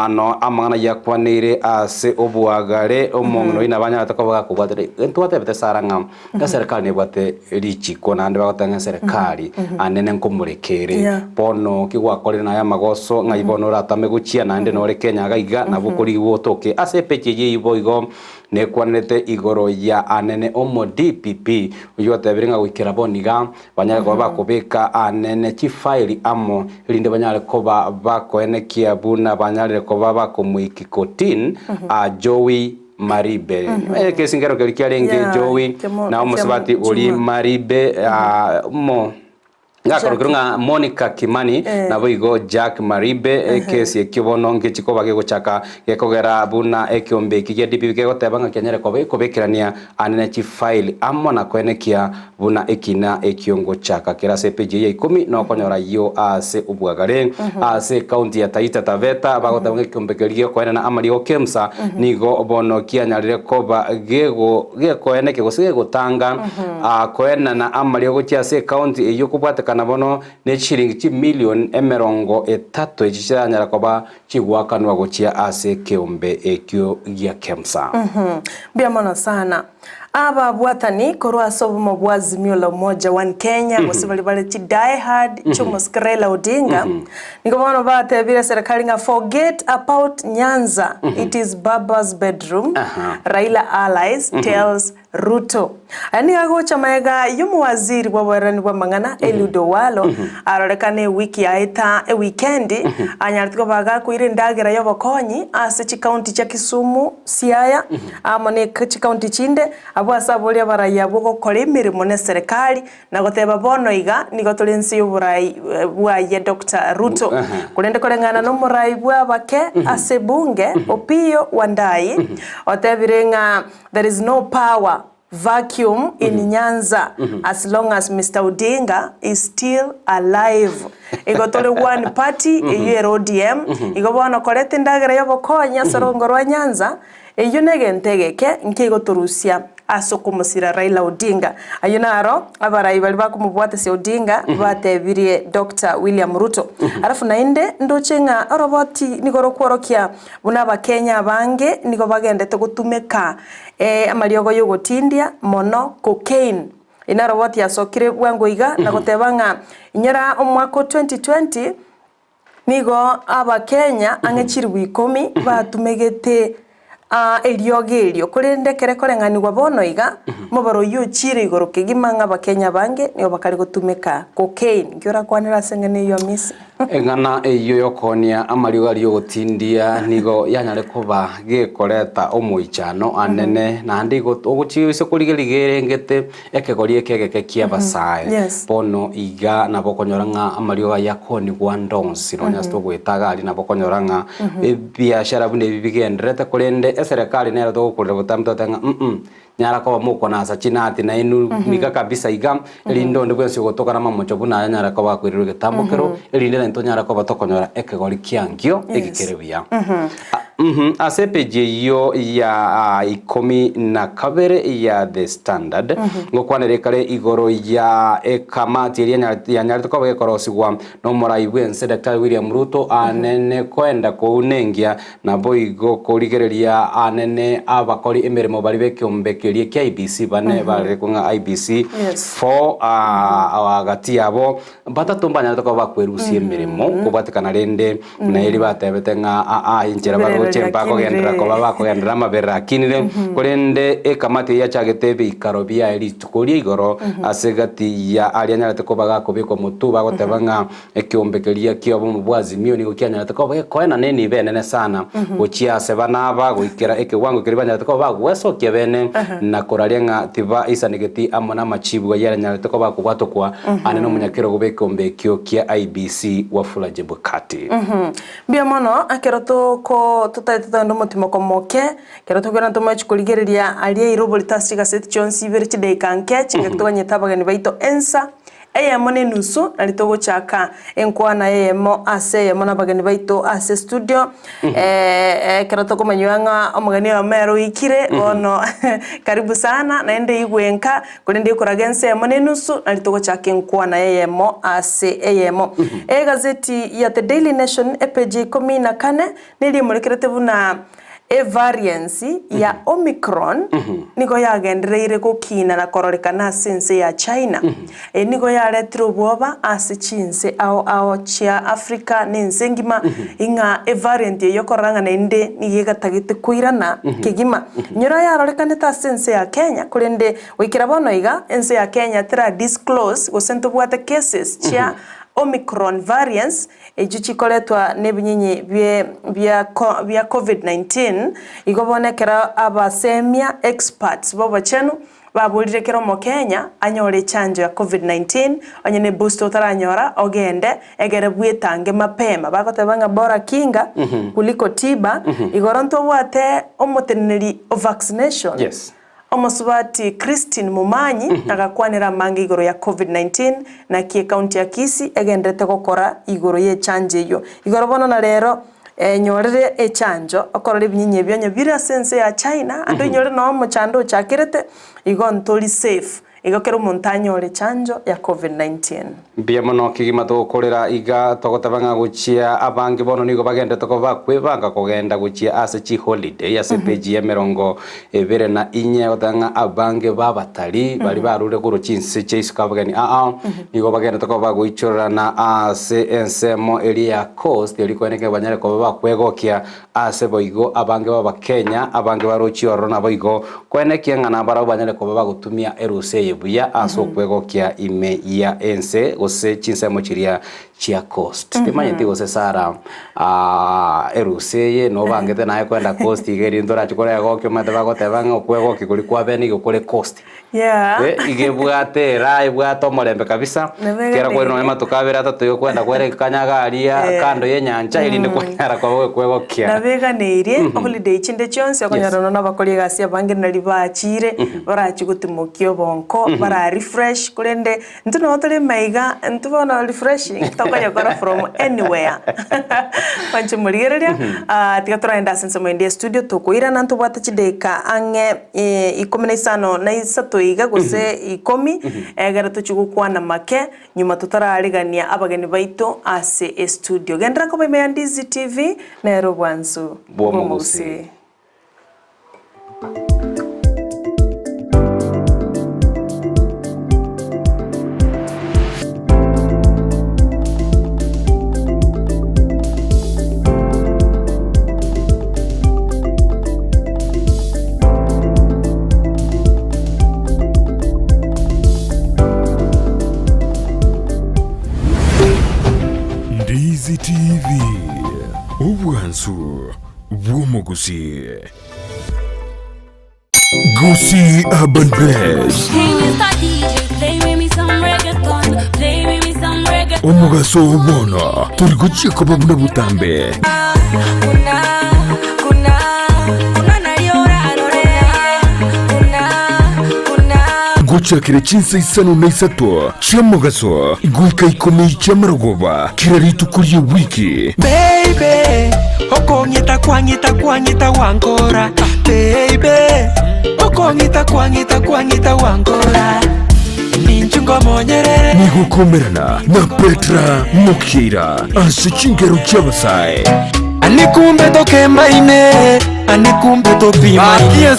No amang'ana yakwaneire ase oboagare omong'ina oyio nabo anyarete koba gakobwatera. Ntwatebete Sarah ng'a Eserekari nebwate richiko naende bagoteba ng'a eserekari anene nkomoreka ere. Bono ki gwakorire naye amagoso ng'ai bono oratame gochia naende nore Kenya iga iga nabo okorigigwa otoke. Ase epeji eyio eyio boigo nekwanerete igoro ya anene omo DPP oyio otebire ng'a goikera bono iga banyare koba bakobeka anene chifaili amo erinde banyare koba bakoenekia buna banyarire koba bakomoiki kotini Joey Maribe. Ekesingero keria kiarenge
Yeah,
Joey
kemo-
na omosubati
kemo-
ori
Juma.
Maribe ah, mo gakorokirwe ng'a Monica Kimani
Eh.
naboigo Jack Maribe ekesi ekio bono ngechi koba gegochaka gekogera buna ekiombe eki gia DPP kegoteba ng'a kianyare koba gekobekerania ane ne chifaili amo na koenekia Buna ekina ekio ngochaka kere ase epeji eye ya ikomi nokonyora ayio ase obwagare. Ase ekaunti ya Taita Taveta bagoteba ng'a ekiombe keria gekoenena amarigo KEMSA nigo bono kianyarire koba gego gekoenekia gose gegotanga koenana amarigo gochia ase ekaunti eyio kobwatekana bono ne chishilingi chimilion 30 echi chiranyara koba chigoakanwa gochia ase ekeombe ekio gia KEMSA.
Mbuya mono sana. Ababwatani korwa ase obomo bwa Azimio la Umoja One Kenya gose baria bare chi die hard chi'omosike Raila Odinga nigo bono batebire serikali ng'a forget about Nyanza it is Baba's bedroom Raila allies tells Ruto. Aya nigo agocha magega y'omowaziri bw'oboererani bw'amang'ana Eliud Owalo arorekane ewiki yaeta ewikendi anyarete koba gakoira endagera y'obokonyi ase chikaunti chia Kisumu, Siaya amo ne chikaunti chinde, abwo ase aboria abarai abwo gokora emeremo neserekari na goteba bono iga nigo tore inse y'oborai bwaye Doctor Ruto. Korende koreng'ana nomorai bw'abake ase ebunge Opiyo Wandayi otebire ng'a there is no power vacuum in Nyanza as long as Mister Odinga is still alive. Igo tore one party eyio ere ODM, igo bono koreta endagera y'obokonyi ase orogongo rwa Nyanza, eyio negento egeke nkegotorusia ase okomosira Raila Odinga. Ayio naro abarai baria bakomobwatesia Odinga batebirie Doctor William Ruto. Alafu naende ndoche ng'a oroboti nigo rokworokia buna abakenya abange nigo bagendete gotumeka amariogo y'ogotindia mono cocaine. Eye naroboti yasokire bwango iga na goteba ng'a inyora omwaka o 2020. Nigo Abakenya ang'e chilifu ikomi batumegete eriogi erio, korende ekero ekoreng'anigwa bono iga, omobaro oyio ochiire igoro kegima ng'a Abakenya abange nigo bakare gotumeka cocaine. Nki orakwanere ase eng'ana eyio Amisi?
Eng'ana eyio y'okoonia amariogo aria y'ogotindia nigo yanyare koba gekoreta omoichano anene, naende igo ogochia ase korigereria gerengete ekegori eke egeke ki'abasae.
Yes.
Bono iga nabo okonyora ng'a amariogo ayio akoonigwa ande onsi, nonya ase togoeta iga aria nabo okonyora ng'a ebiashara buna ebi bigendererete, korende eserekari nero togokorera botambe totebe ng'a mm nyara koba mokonasa chinati nainwe iga kabisa iga, erinde onde bwensi ogotoka namamocho buna aya anyare koba akoirerwa egetambo kero, erinde naintwe tonyare koba tokonyora ekegori kiankio eki kere buya. Ase epeji eyio ya 12 ya The Standard, ngokwanera ekare igoro ya ekamati eria yanyarete koba gekorosigwa nomorai bw'ense Daktari William Ruto anene koenda kounengia Naboigo korigereria anene abakori emeremo baria b'ekeombe keria kia IEBC bane barerekwe ng'a IEBC 4 gati yabo batato mbanyarete koba bakwerusia emeremo kobwatekana rende na eria batebete ng'a aa enchera baroche mbakogenderera koba bakogenderera amaberera akinire korende ekamati eyio yachagete ebiikaro biaye rituko ria igoro ase egati ya aria anyarete koba gakobekwa motwe bagoteba ng'a Ekeombe keria ki'obomo bwa Azimio nigo kianyarete koba gekoena nenibo enene sana gochia ase bana aba goikera ekewango keria banyarete koba bagwesokia bene na koraria ng'a tibaisanegeti amo namachibu ayio aranyarete koba akobwatokwa ande nomonyakerogo bw'ekeombe ekio kia IEBC Wafula Chebukati.
Mbuya mono ekero toko totaete togende omotimoko moke, ekero tokogenda tomoechi korigereria aria eirobori ase chigaseti chionsi ibere chidaika nke, chingaki toganyete abageni baito ensa Eyemo nenusu, nario togochaka enkwana eyemo ase eyemo nabageni baito ase studio. Ekero tokomanywa ng'a omogeni oyomo ere oikire, bono karibu sana, naende igwe nka, korende ekoraga ensemo nenusu, nario togochaka enkwana eyemo ase eyemo. Egazeti ya The Daily Nation, epeji ya ikomi na kane, neria emorekerete buna Evariansi ya Omicron nigo yagendereire gokina na kororekana ase ense ya China. Eye nigo yaretire obwoba ase chinse ao ao chia Africa na ense engima ing'a evariant eye okorora ng'a naende nigo egatagete koirana kegima. Inyora yarorekanete ase ense ya Kenya korende goikera bono iga ense ya Kenya tera disclose gose ntobwate cases chia Omicron variants Echio chikoretwa nebinyinyi bie bia bia Covid-19, igo bono ekero abasemia, experts, b'obochenu baborire kera omokenya anyore echanjo ya Covid-19, onye ne booster otaranyora ogende egere bwetange mapema, bagoteba ng'a bora kinga kuliko tiba, igoro ntobwate omoteneneri o vaccination.
Yes.
Omosubati Christine Momanyi agakwanera amange igoro ya Covid-19 naki ecounty ya Kisii egenderete gokora igoro y'echanjo eyio. Igoro bono na rero enyorire echanjo okorora ebinyinyi ebio onye bire ase ense ya China ande oinyore noo omochando ochakerete igo ntori safe igo kera omonto anyore echanjo ya Covid-19.
Mbuya mono kegima togokorera iga togoteba ng'a gochia abange bono nigo bagenderete koba bakwebanga kogenda gochia ase chiholiday ase epeji ya 24 goteba ng'a abange b'abatari baria barure korwa chinse chia isiko abageni aa nigo bagenderete koba bagoichorerana ase ensemo eria ya coast erio koeneka banyare koba bakwegokia Ase boigo abange b'Abakenya abange barochie ororo naboigo koenekia ng'a nabarabwo banyare koba bagotumia erusa eye buya ase okwegokia ime ya ense gose chinsemo chiria chia coast. Timanyeti gose Sarah erusa eye nobangete naye kwenda coast iga erinde torache koregokia omanyete bagoteba ng'a okwegokia koria kwa bene igo kore coast.
Yeah.
Eh, iga ebwate era ebwate omorembe kabisa
Nabo
kera kweri
eganeirie.
nonya amatuko abere atato iga okwenda kwere kanyaga aria
Eh.
kando ya enyancha erinde kwanyara koba gokwegokia
Nabo eganeirie holiday chinde chionsi okonyora
Yes.
nonya nabakori egasi abange nari bachire barachie gotimokia obonko bara refresh korende intwe nabo tore maiga intwe bono refreshing tokonyekora from anywhere mwanche morigereria tiga toragende ase ensemo ende ya estudio tokoirana ntobwate chidaeka ang'e 53 iga gose ikomi egere tochie gokwana make nyuma totararigania abageni baito ase estudio. Genderera koba ime ya Ndizi TV nere obwansu
Bw'omogusii.
bw'omogusii.
bw'omogusii. Gusii Urban Blaze. Omogaso oo bono tori gochia koba buna botambe. Gochakera chinsa isano na isato chi'omogaso goika ikomi chi'amarogoba kera rituko ri'ewiki.
Baby, okong'ita kwang'ita kwang'ita gwankora Baby, okong'ita kwang'ita kwang'ita gwankora Ninchu ngomonyerere
Nigo okomerana na Petra Mokiira ase chingero chi'abasae.
Ani kumbe tokembaine Ani kumbe topimaine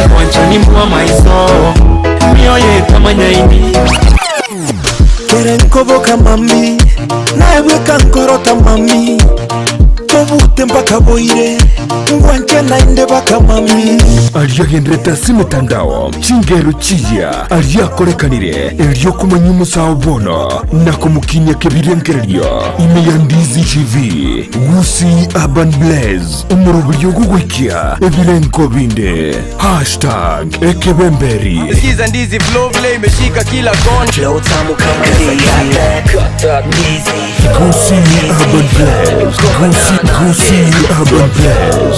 Mwanchani mbwa maiso Mioyo etamanyaini
Kere nkoboka mami, naye bweka nkorota mami, tobute mpaka boire, ngwanche naende baka mami.
Aria agenderete ase emetandao, chingero chiya aria akorekanire, erio komanya omosao bono na komokinia kebirengererio ime ya Ndizi TV, Gusii Urban Blaze, omoroberio ogogoikia ebirengo binde. Hashtag ekebemberi.
Sikiza ndizi flow vile imeshika kila kona. Flow tamu kama ndizi.
Gusii Urban Blaze. Gusii, Gusii Urban Blaze.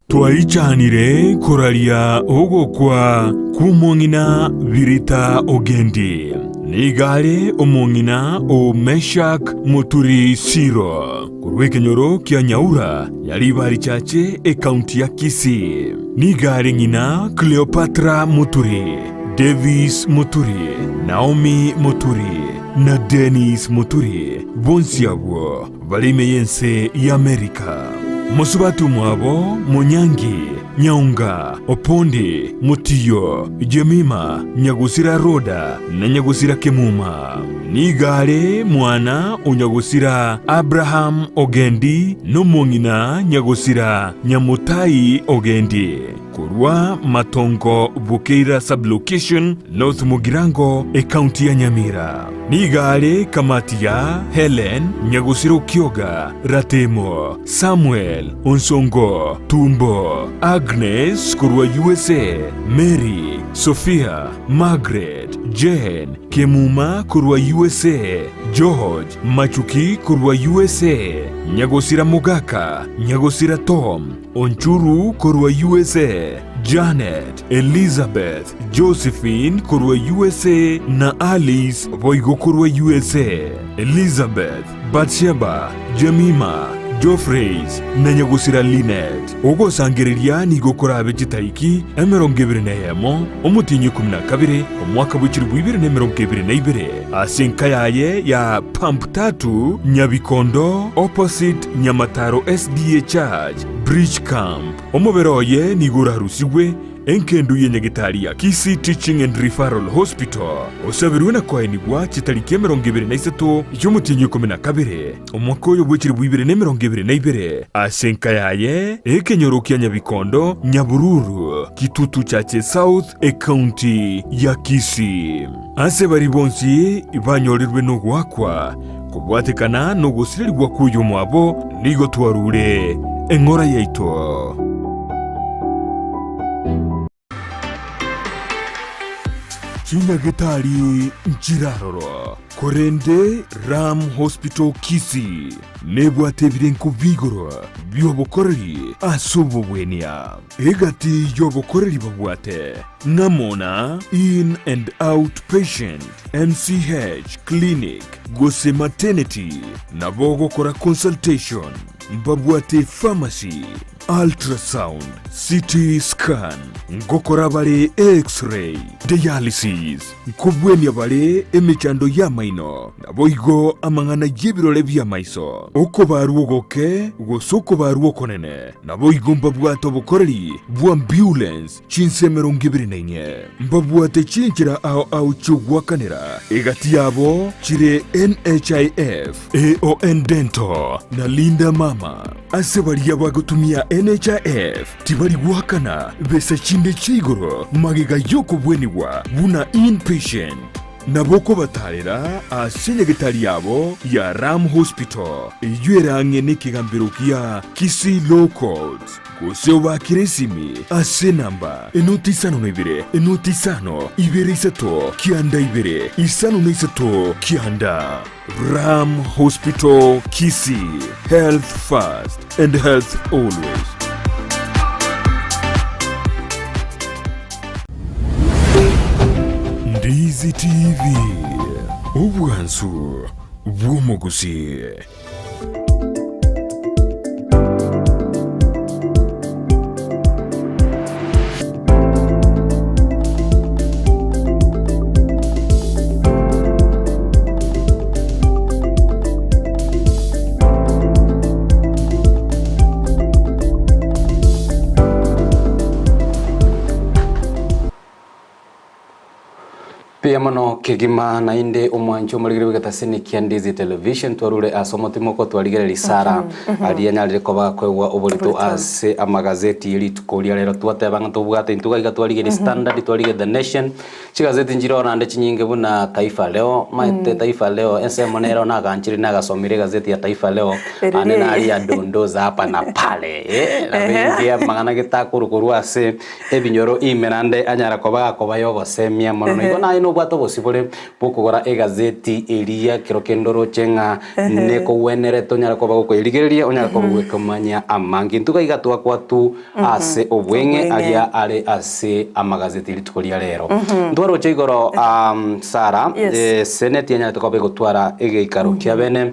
Twaichanire koraria ogokwa kw'omong'ina Birita Ogendi. Nigo are omong'ina o Meshak Moturi Siro. Korwa ekenyoro kia Nyaura, Nyaribari Chache, ekaunti ya Kisii. Nigo are ng'ina Cleopatra Muturi, Davis Muturi, Naomi Muturi, na Dennis Muturi, bonsi abwo bare ime y'ense y'Amerika. Mosubati omwabo Monyangi, Nyaunga, Opondi, Motiyo, Jemima, Nyagusira Roda, na Nyagusira Kemuma. Nigo are mwana o Nyagusira Abraham Ogendi nomong'ina Nyagusira Nyamutai Ogendi, korwa Matongo Bukeira Sub-location, North Mugirango, Ekaunti ya Nyamira. Nigo are kamati ya Helen Nyagusira Okioga, Ratemo, Samuel, Onsongo, Tumbo, Agnes korwa usa, Mary, Sophia, Margaret, Jane, Kemuma korwa usa, George, Machuki korwa usa, Nyagosira Mogaka, Nyagosira Tom, Onchuru korwa usa, Janet, Elizabeth, Josephine korwa usa na Alice boigo korwa usa, Elizabeth, Batsheba, Jemima, Geoffreys, na nyagosira Linet. Ogosangereria nigo korabe chitariki 21, omotienyi 12, omwaka bwe chilifu ibere na 22, ase enka yaye ya Pump Tatu, Nyabikondo, opposite Nyamataro SDA Church, Bridge Camp. Omobere oye nigo orarusigwe Engendu y'enyagetari ya Kisii Teaching and Referral Hospital osabirwe na koenigwa chitariki 23 chi'omotienyi 12 omwaka oyo bwe chilifu ibere na 22 ase enka yaye ekenyoro kia Nyabikondo, Nyabururu, Kitutu Chache South, Ecounty ya Kisii. Ase baria bonsi banyorirwe nogoakwa kobwatekana nogosirerigwa kw'oyomwabo nigo twarure eng'ora yaito. Chinyagetari nchiraroro, korende Ram Hospital Kisii nebwate ebirengo bi'igoro bi'obokoreri ase obobwenia. Egati y'obokoreri babwate ng'amo na In and Out Patient, MCH Clinic gose Maternity, nabo ogokora consultation, mbabwate pharmacy, Ultrasound, CT scan, ngokora bare X-ray, dialysis, nkobwenia bare emechando y'amaino, naboigo amang'ana y'ebirore bi'amaiso, okobarwa ogoke gose okobarwa okonene, naboigo mbabwate obokoreri bw'ambulance chinse 24. Mbabwate chinchera ao ao chi'ogoakanera, egati yabo chire NHIF, AON Dental, na Linda Mama. Ase baria bagotumia NHIF tibari goakana besa chinde chia igoro magega y'okobwenigwa buna inpatient. Nabo okobatarera ase enyagetari yabo ya Ram Hospital, eyio ere ang'e nekegambero gia Kisii Law Courts, gose obaakere esimi ase enamba enoti isano na ibere, enoti isano, ibere isato, kianda ibere, isano na isato, kianda. Ram Hospital Kisii, health first and health always. Ndizi TV, obwansu bw'omogusii.
Mbuya mono kegima naende omwanchi omorigereria bw'egetasini kia Ndizi Television twarure ase omotimoko twarigereria Sarah aria anyarire koba akoegwa oborito ase amagazeti ye rituko ria rero twateba ng'a tobwate intwe iga twarigereria Standard twarigereria The Nation chigazeti nchire oo naende chinyinge buna Taifa Leo maete Taifa Leo ensemo nero naganchire nagasomire egazeti ya Taifa Leo ande naria dondoza hapa na pale eh, nabo inche amang'ana getakorwa korwa ase Ebinyoro ime naende anyare koba gakoba y'ogosemia mono. Na igo naye nobwate obosibore bw'okogora egazeti eria kero kende oroche ng'a nekogwenerete onyare koba gokoyerigereria onyare koba gokomanya amange. Intwe iga iga twakwatwa ase obweng'e aria are ase amagazeti rituko ria rero. Ntwaroche igoro Sarah, Senate yanyarete koba egotwara egeikaro kia bene,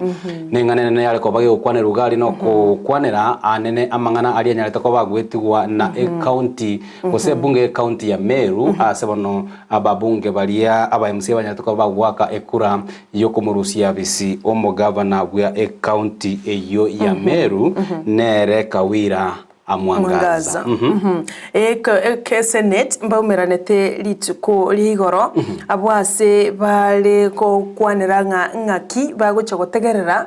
Neng'ana enene yare koba gegokwanerwa iga aria nokokwanera anene amang'ana aria anyarete koba agwetigwa na ecounty gose ebunge y'ecounty ya Meru ase bono ababunge baria aba MCA banyarete koba bagoaka ekura yokomorusia bisi omogavana bwa ecounty eyio ya Meru nere Kawira Amwangaza.
Mwangaza. Eke Senate mbaumeranete rituko ria igoro abwo ase bare gokwanera ng'a ng'aki bagocha gotegerera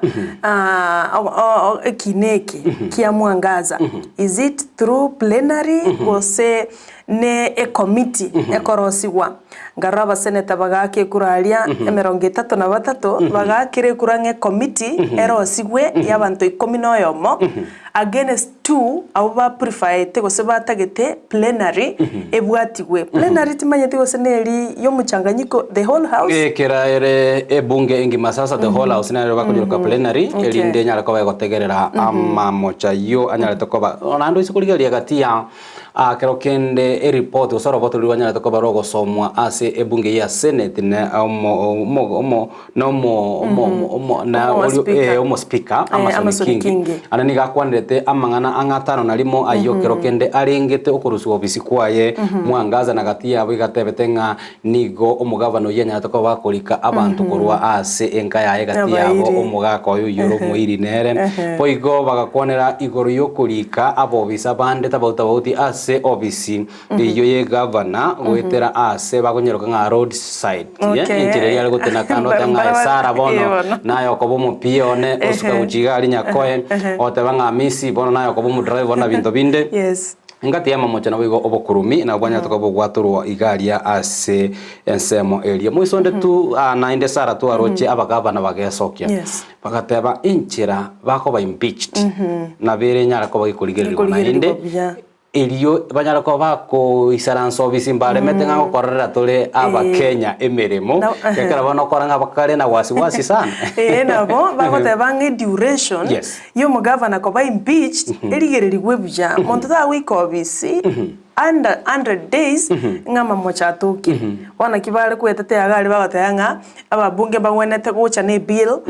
ekina eke kia Mwangaza. Is it through plenary gose ne ecommittee ekorosigwa? Nkarora abaseneta bagaaka ekura aria emerongo etato na batato bagaakera ekura ng'a ecommittee erosigwe y'abanto ikomi na oyomo Against two, abwo ba preferete gose batagete plenary ebwatigwe. Plenary timanyeti gose neri yomochanganyiko the whole house.
Ekera ere ebunge engima sasa the whole house nero bakonyeroka plenary erinde enyare koba egotegerera amamocho ayio anyarete koba naende oise korigereria gati ya Ekero kende eripoti gose oroboto roria rwanyarete koba rogosomwa ase ebunge ya Senate ne omo omo omo na omo omo omo na
Omo
orio
speaker.
eh, omospika
Eh,
Amason
Amason
Kingi
Kingi.
ande nigo akwanerete amang'ana ang'e atano na rimo ayio kero kende arengete okorusiwa obisi kwaye Mwangaza na gati yabo iga atebete ng'a nigo omogavana oyio anyarete koba akorika abanto korwa ase enka yaye gati yabo
Abairi.
omogaka oyo oyio ore omoiri nere. Boigo bagakwanera igoro y'okorika abobisa bande tabauti tabauti ase obisi eyio y'egavana goetera aase bakonyeroka ng'a road side
Okay.
enchera eria are gotena kando oteba ng'a
Barabara-
Sara bono
Ee bono.
naye okoba omopia one osuka gochia iga aria Nyakoe oteba ng'a Hamisi bono naye okoba omodriver one na binto binde.
Yes.
Engati y'amamocho naboigo obokurumi nabo bwanyarete koba bogwatorwa iga aria ase ensemo eria. Moiso onde tu naende Sara twaroche abagavana bagesokia,
Yes.
bagateba enchera bakoba impeached nabo ere enyare koba gekorigererigwa
Gekorigererigwa
naende
buya.
erio banyare koba bakoisaransa obisi mbaremete ng'a gokorera tore abakenya emeremo,
Na-
ekero bono okora ng'a bakare na wasiwasi sana.
Ee nabo bagoteba ng'a eduration
Yes.
Y'omogavana koba impeached erigererigwe buya, monto tagoika obisi under 100 days ng'a amamocho atokire. Bono naki bare koetetea iga aria bagoteba ng'a ababunge mbagwenerete gocha na ebill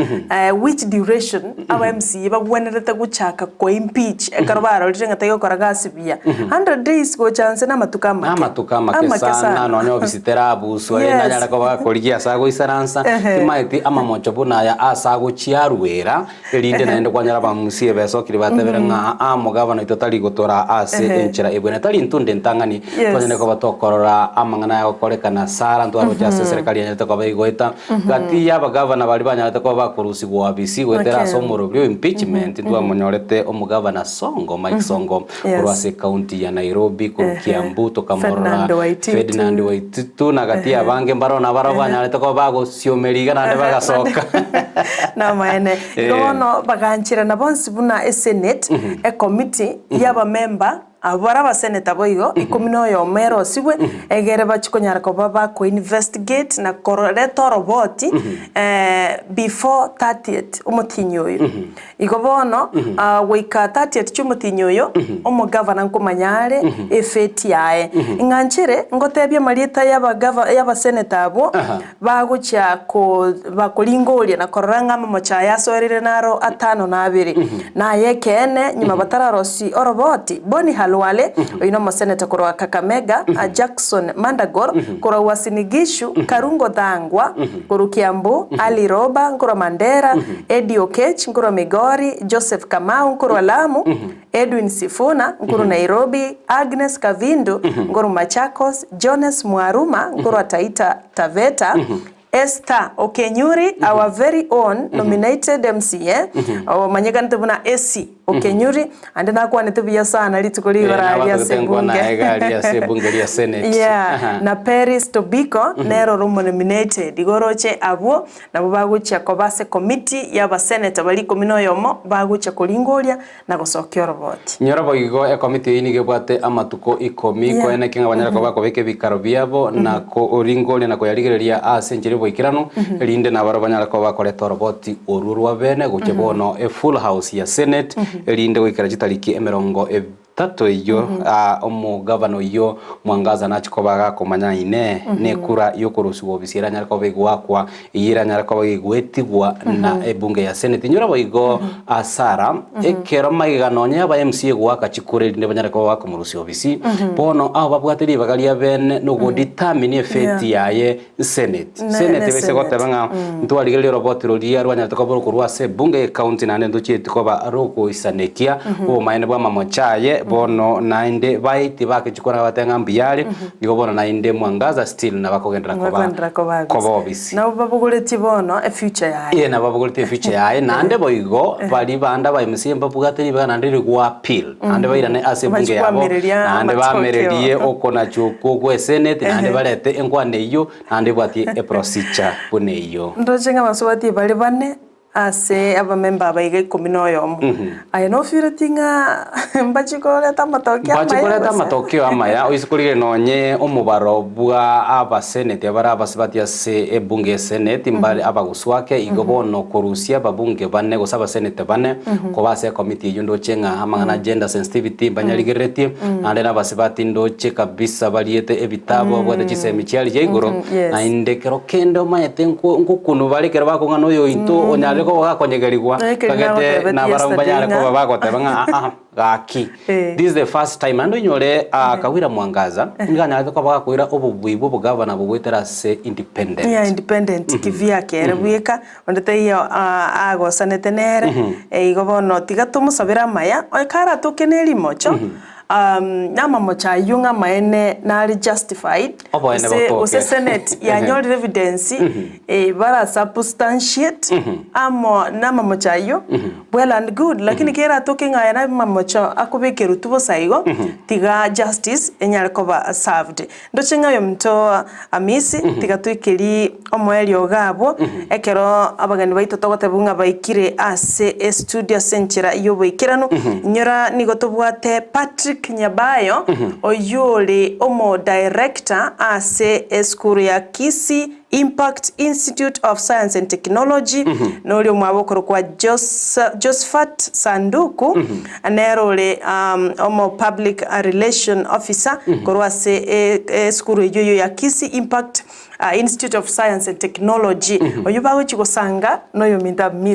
which duration aba MCA bagwenerete gochaka ko impeach ekero barorire ng'a tagokora gasi buya. 100 days gocha nse namatuko amake.
Namatuko amake sana nonya obisi terabuswa rende
Yes.
anyare koba gakorigia ase agoisaransa timaeti amamocho buna aya ase agochiaruera Erinde naende kwanyora abamusie besokire batebire ng'a aa omogabana oito tari gotoraa ase enchera ebwenerete. Tari intwe onde. Sunday entang'ani
Yes.
twanyare koba tokorora amang'ana aya agokorekana Sara ntwaroche ase eserekari yanyarete koba egoeta gati ya abagavana baria banyarete koba bakorusigwa obisi goetera ase omorobio o impeachment ntwamonyorete omogavana Sonko Mike Sonko korwa ase ecounty ya Nairobi korwa Kiambu tokamorora
Ferdinand Waititu.
Ferdinand Waititu na gati ya abange mbaro nabarabwo banyarete koba bagosiomeria iga naende bagasoka.
Namaene. Igo bono bagancherana bonsi buna esenate, ecommittee y'abamemba abwo bare abaseneta boigo ikomi na oyomo erosigwe, egere bachie konyara koba bakoinvestigate na koreta oroboti before 30th omotinyi oyo. Igo bono goika 30th chia omotinyi oyo, omogavana nkomanya are efate yaye. Ng'a nchere ngotebie amarieta y'abagava y'abaseneta abwo bagochia ko bakoringoria na korora ng'a amamocho aya asoerire naro atano na abere naye ekeene nyuma batararosi oroboti. Boni Khalwale, oyo na omoseneta korwa Kakamega, Jackson Mandagor korwa Uasin Gishu, Karungo Thangwa korwa Kiambu, Ali Roba nkorwa Mandera, Eddie Oketch nkorwa Migori, Joseph Kamau nkorwa Lamu, Edwin Sifuna nkorwa Nairobi, Agnes Kavindu nkorwa Machakos, Jones Mwaruma nkorwa Taita Taveta, Esther Okenyuri, our very own nominated MCA, omanyekanete buna AC Okenyuri, ande nakwanete buya sana rituko rigoro aria ase
Nkwana
ebunge.
egari ase ebunge ria Senate.
Na Peris Tobiko nero rumo nominated. Igo oroche abwo nabo bagochia koba ase committee y'abaseneta bari 11 bagochia koringoria na gosokia oroboti.
Nyora boigo ekomiti eyio nigo ebwate amatuko 10 koeneki ng'a banyare koba bakobeka ebikaro biabo na koringoria na koyarigereria ase enchera y'oboikeranu erinde nabaro banyare koba bakoreta oroboti orwo rwa bene gochia bono e full house ya Senate erinde goikera chitariki 30 eyio omogavana oyio Mwangaza nachi koba gakomanya ine nekura yokorusiwa obisi eranyare koba egwakwa eyio eranyare koba egwetigwa na ebunge ya Senate. Nyora boigo asara ekero magega nonya aba MCA gwaka chikura erinde banyare koba bakomorusia obisi bono abo babwate ribaga ria bene nogodetermine efate yaye Senate. Senate
Ne
bese
Senate.
goteba ng'a ntwarigereria oroboti roria rwanyarete koba rokorwa ase ebunge ya county naende ntochieti koba rogoisanekia obomaene bwa amamocha aye bono naende baeti bakechikora bateba ng'a mbuyare igo bono naende Mwangaza still nabakogendera koba
Bakogendera koba
koba obisi.
Nabo babogoretie bono efuture yaye.
Iye nababogorete efuture yaye naende boigo bari bande aba MCA mbabwate ribaga naende rigwa appeal naende bairane ase ebunge yabo
Bachikwamireria
naende
amatokeo.
bamererie okonachuka kwa esenate naende barete enkwana eywo naende ebwatie eprocedure buna eywo.
Ndoche ng'a abasubati bari bane ase abamemba abaiga 11. Aye nofireti ng'a mbachikoreta amatokeo amaya
Bachikoreta
gose?
amatokeo amaya oisikorire nonye omobaro bwa abaseneti abare abasibati ase ebunge ya senate mbare abaguswake igo bono korusia ababunge bane gose abasenete bane koba ase ekomiti eywo ndoche ng'a amang'ana gender sensitivity mbanyarigereretie naende na abasibati ndoche kabisa bariete ebitabu babwate chisemi chiari chia igoro naende kero kende omanyete nkokunu bare kero bakong'ana oyo oito onyarire koba gakonyegerigwa
Ekeri
kagete
nagotebeti
nabarabwo banyare
yesterday
koba
ng'a-
bagoteba ng'a "Ah, ah, gaki this is the first time naende onyore Kawira Mwangaza nigo anyarete koba gakoira obobui bwa obogavana bobwetera ase independent.
Yeah, independent kivyake ere bweka onde taiyo agosanete nere. Igo bono tiga tomosabere amaya oe karatoke na erimocho namamocho aywo ng'a amaene nare justified
Oboene
gose
botoke.
Gose senate yanyorire evidence bara substantiate amo namamocho aywo, well and good, lakini keratoke ng'a aya namamocho akobekerwa tu bosa igo, tiga justice enyare koba served. Ndoche ng'a oyo omonto Amisi tiga toikeri omoerio iga abwo ekero abageni baito togoteba ng'a baikire ase estudio ase enchera ya oboikeranu. Inyora nigo tobwate Patrick Nyabayo oywo ore omodirector ase esukuru ya Kisii Impact Institute of Science and Technology, nori omwabo okorokwa Josephat Sanduku nere ore omo public relation officer korwa ase esukuru eywo eywo ya Kisii Impact Institute of Science and Technology, oywo bagochi gosanga noyo ominto Amisi.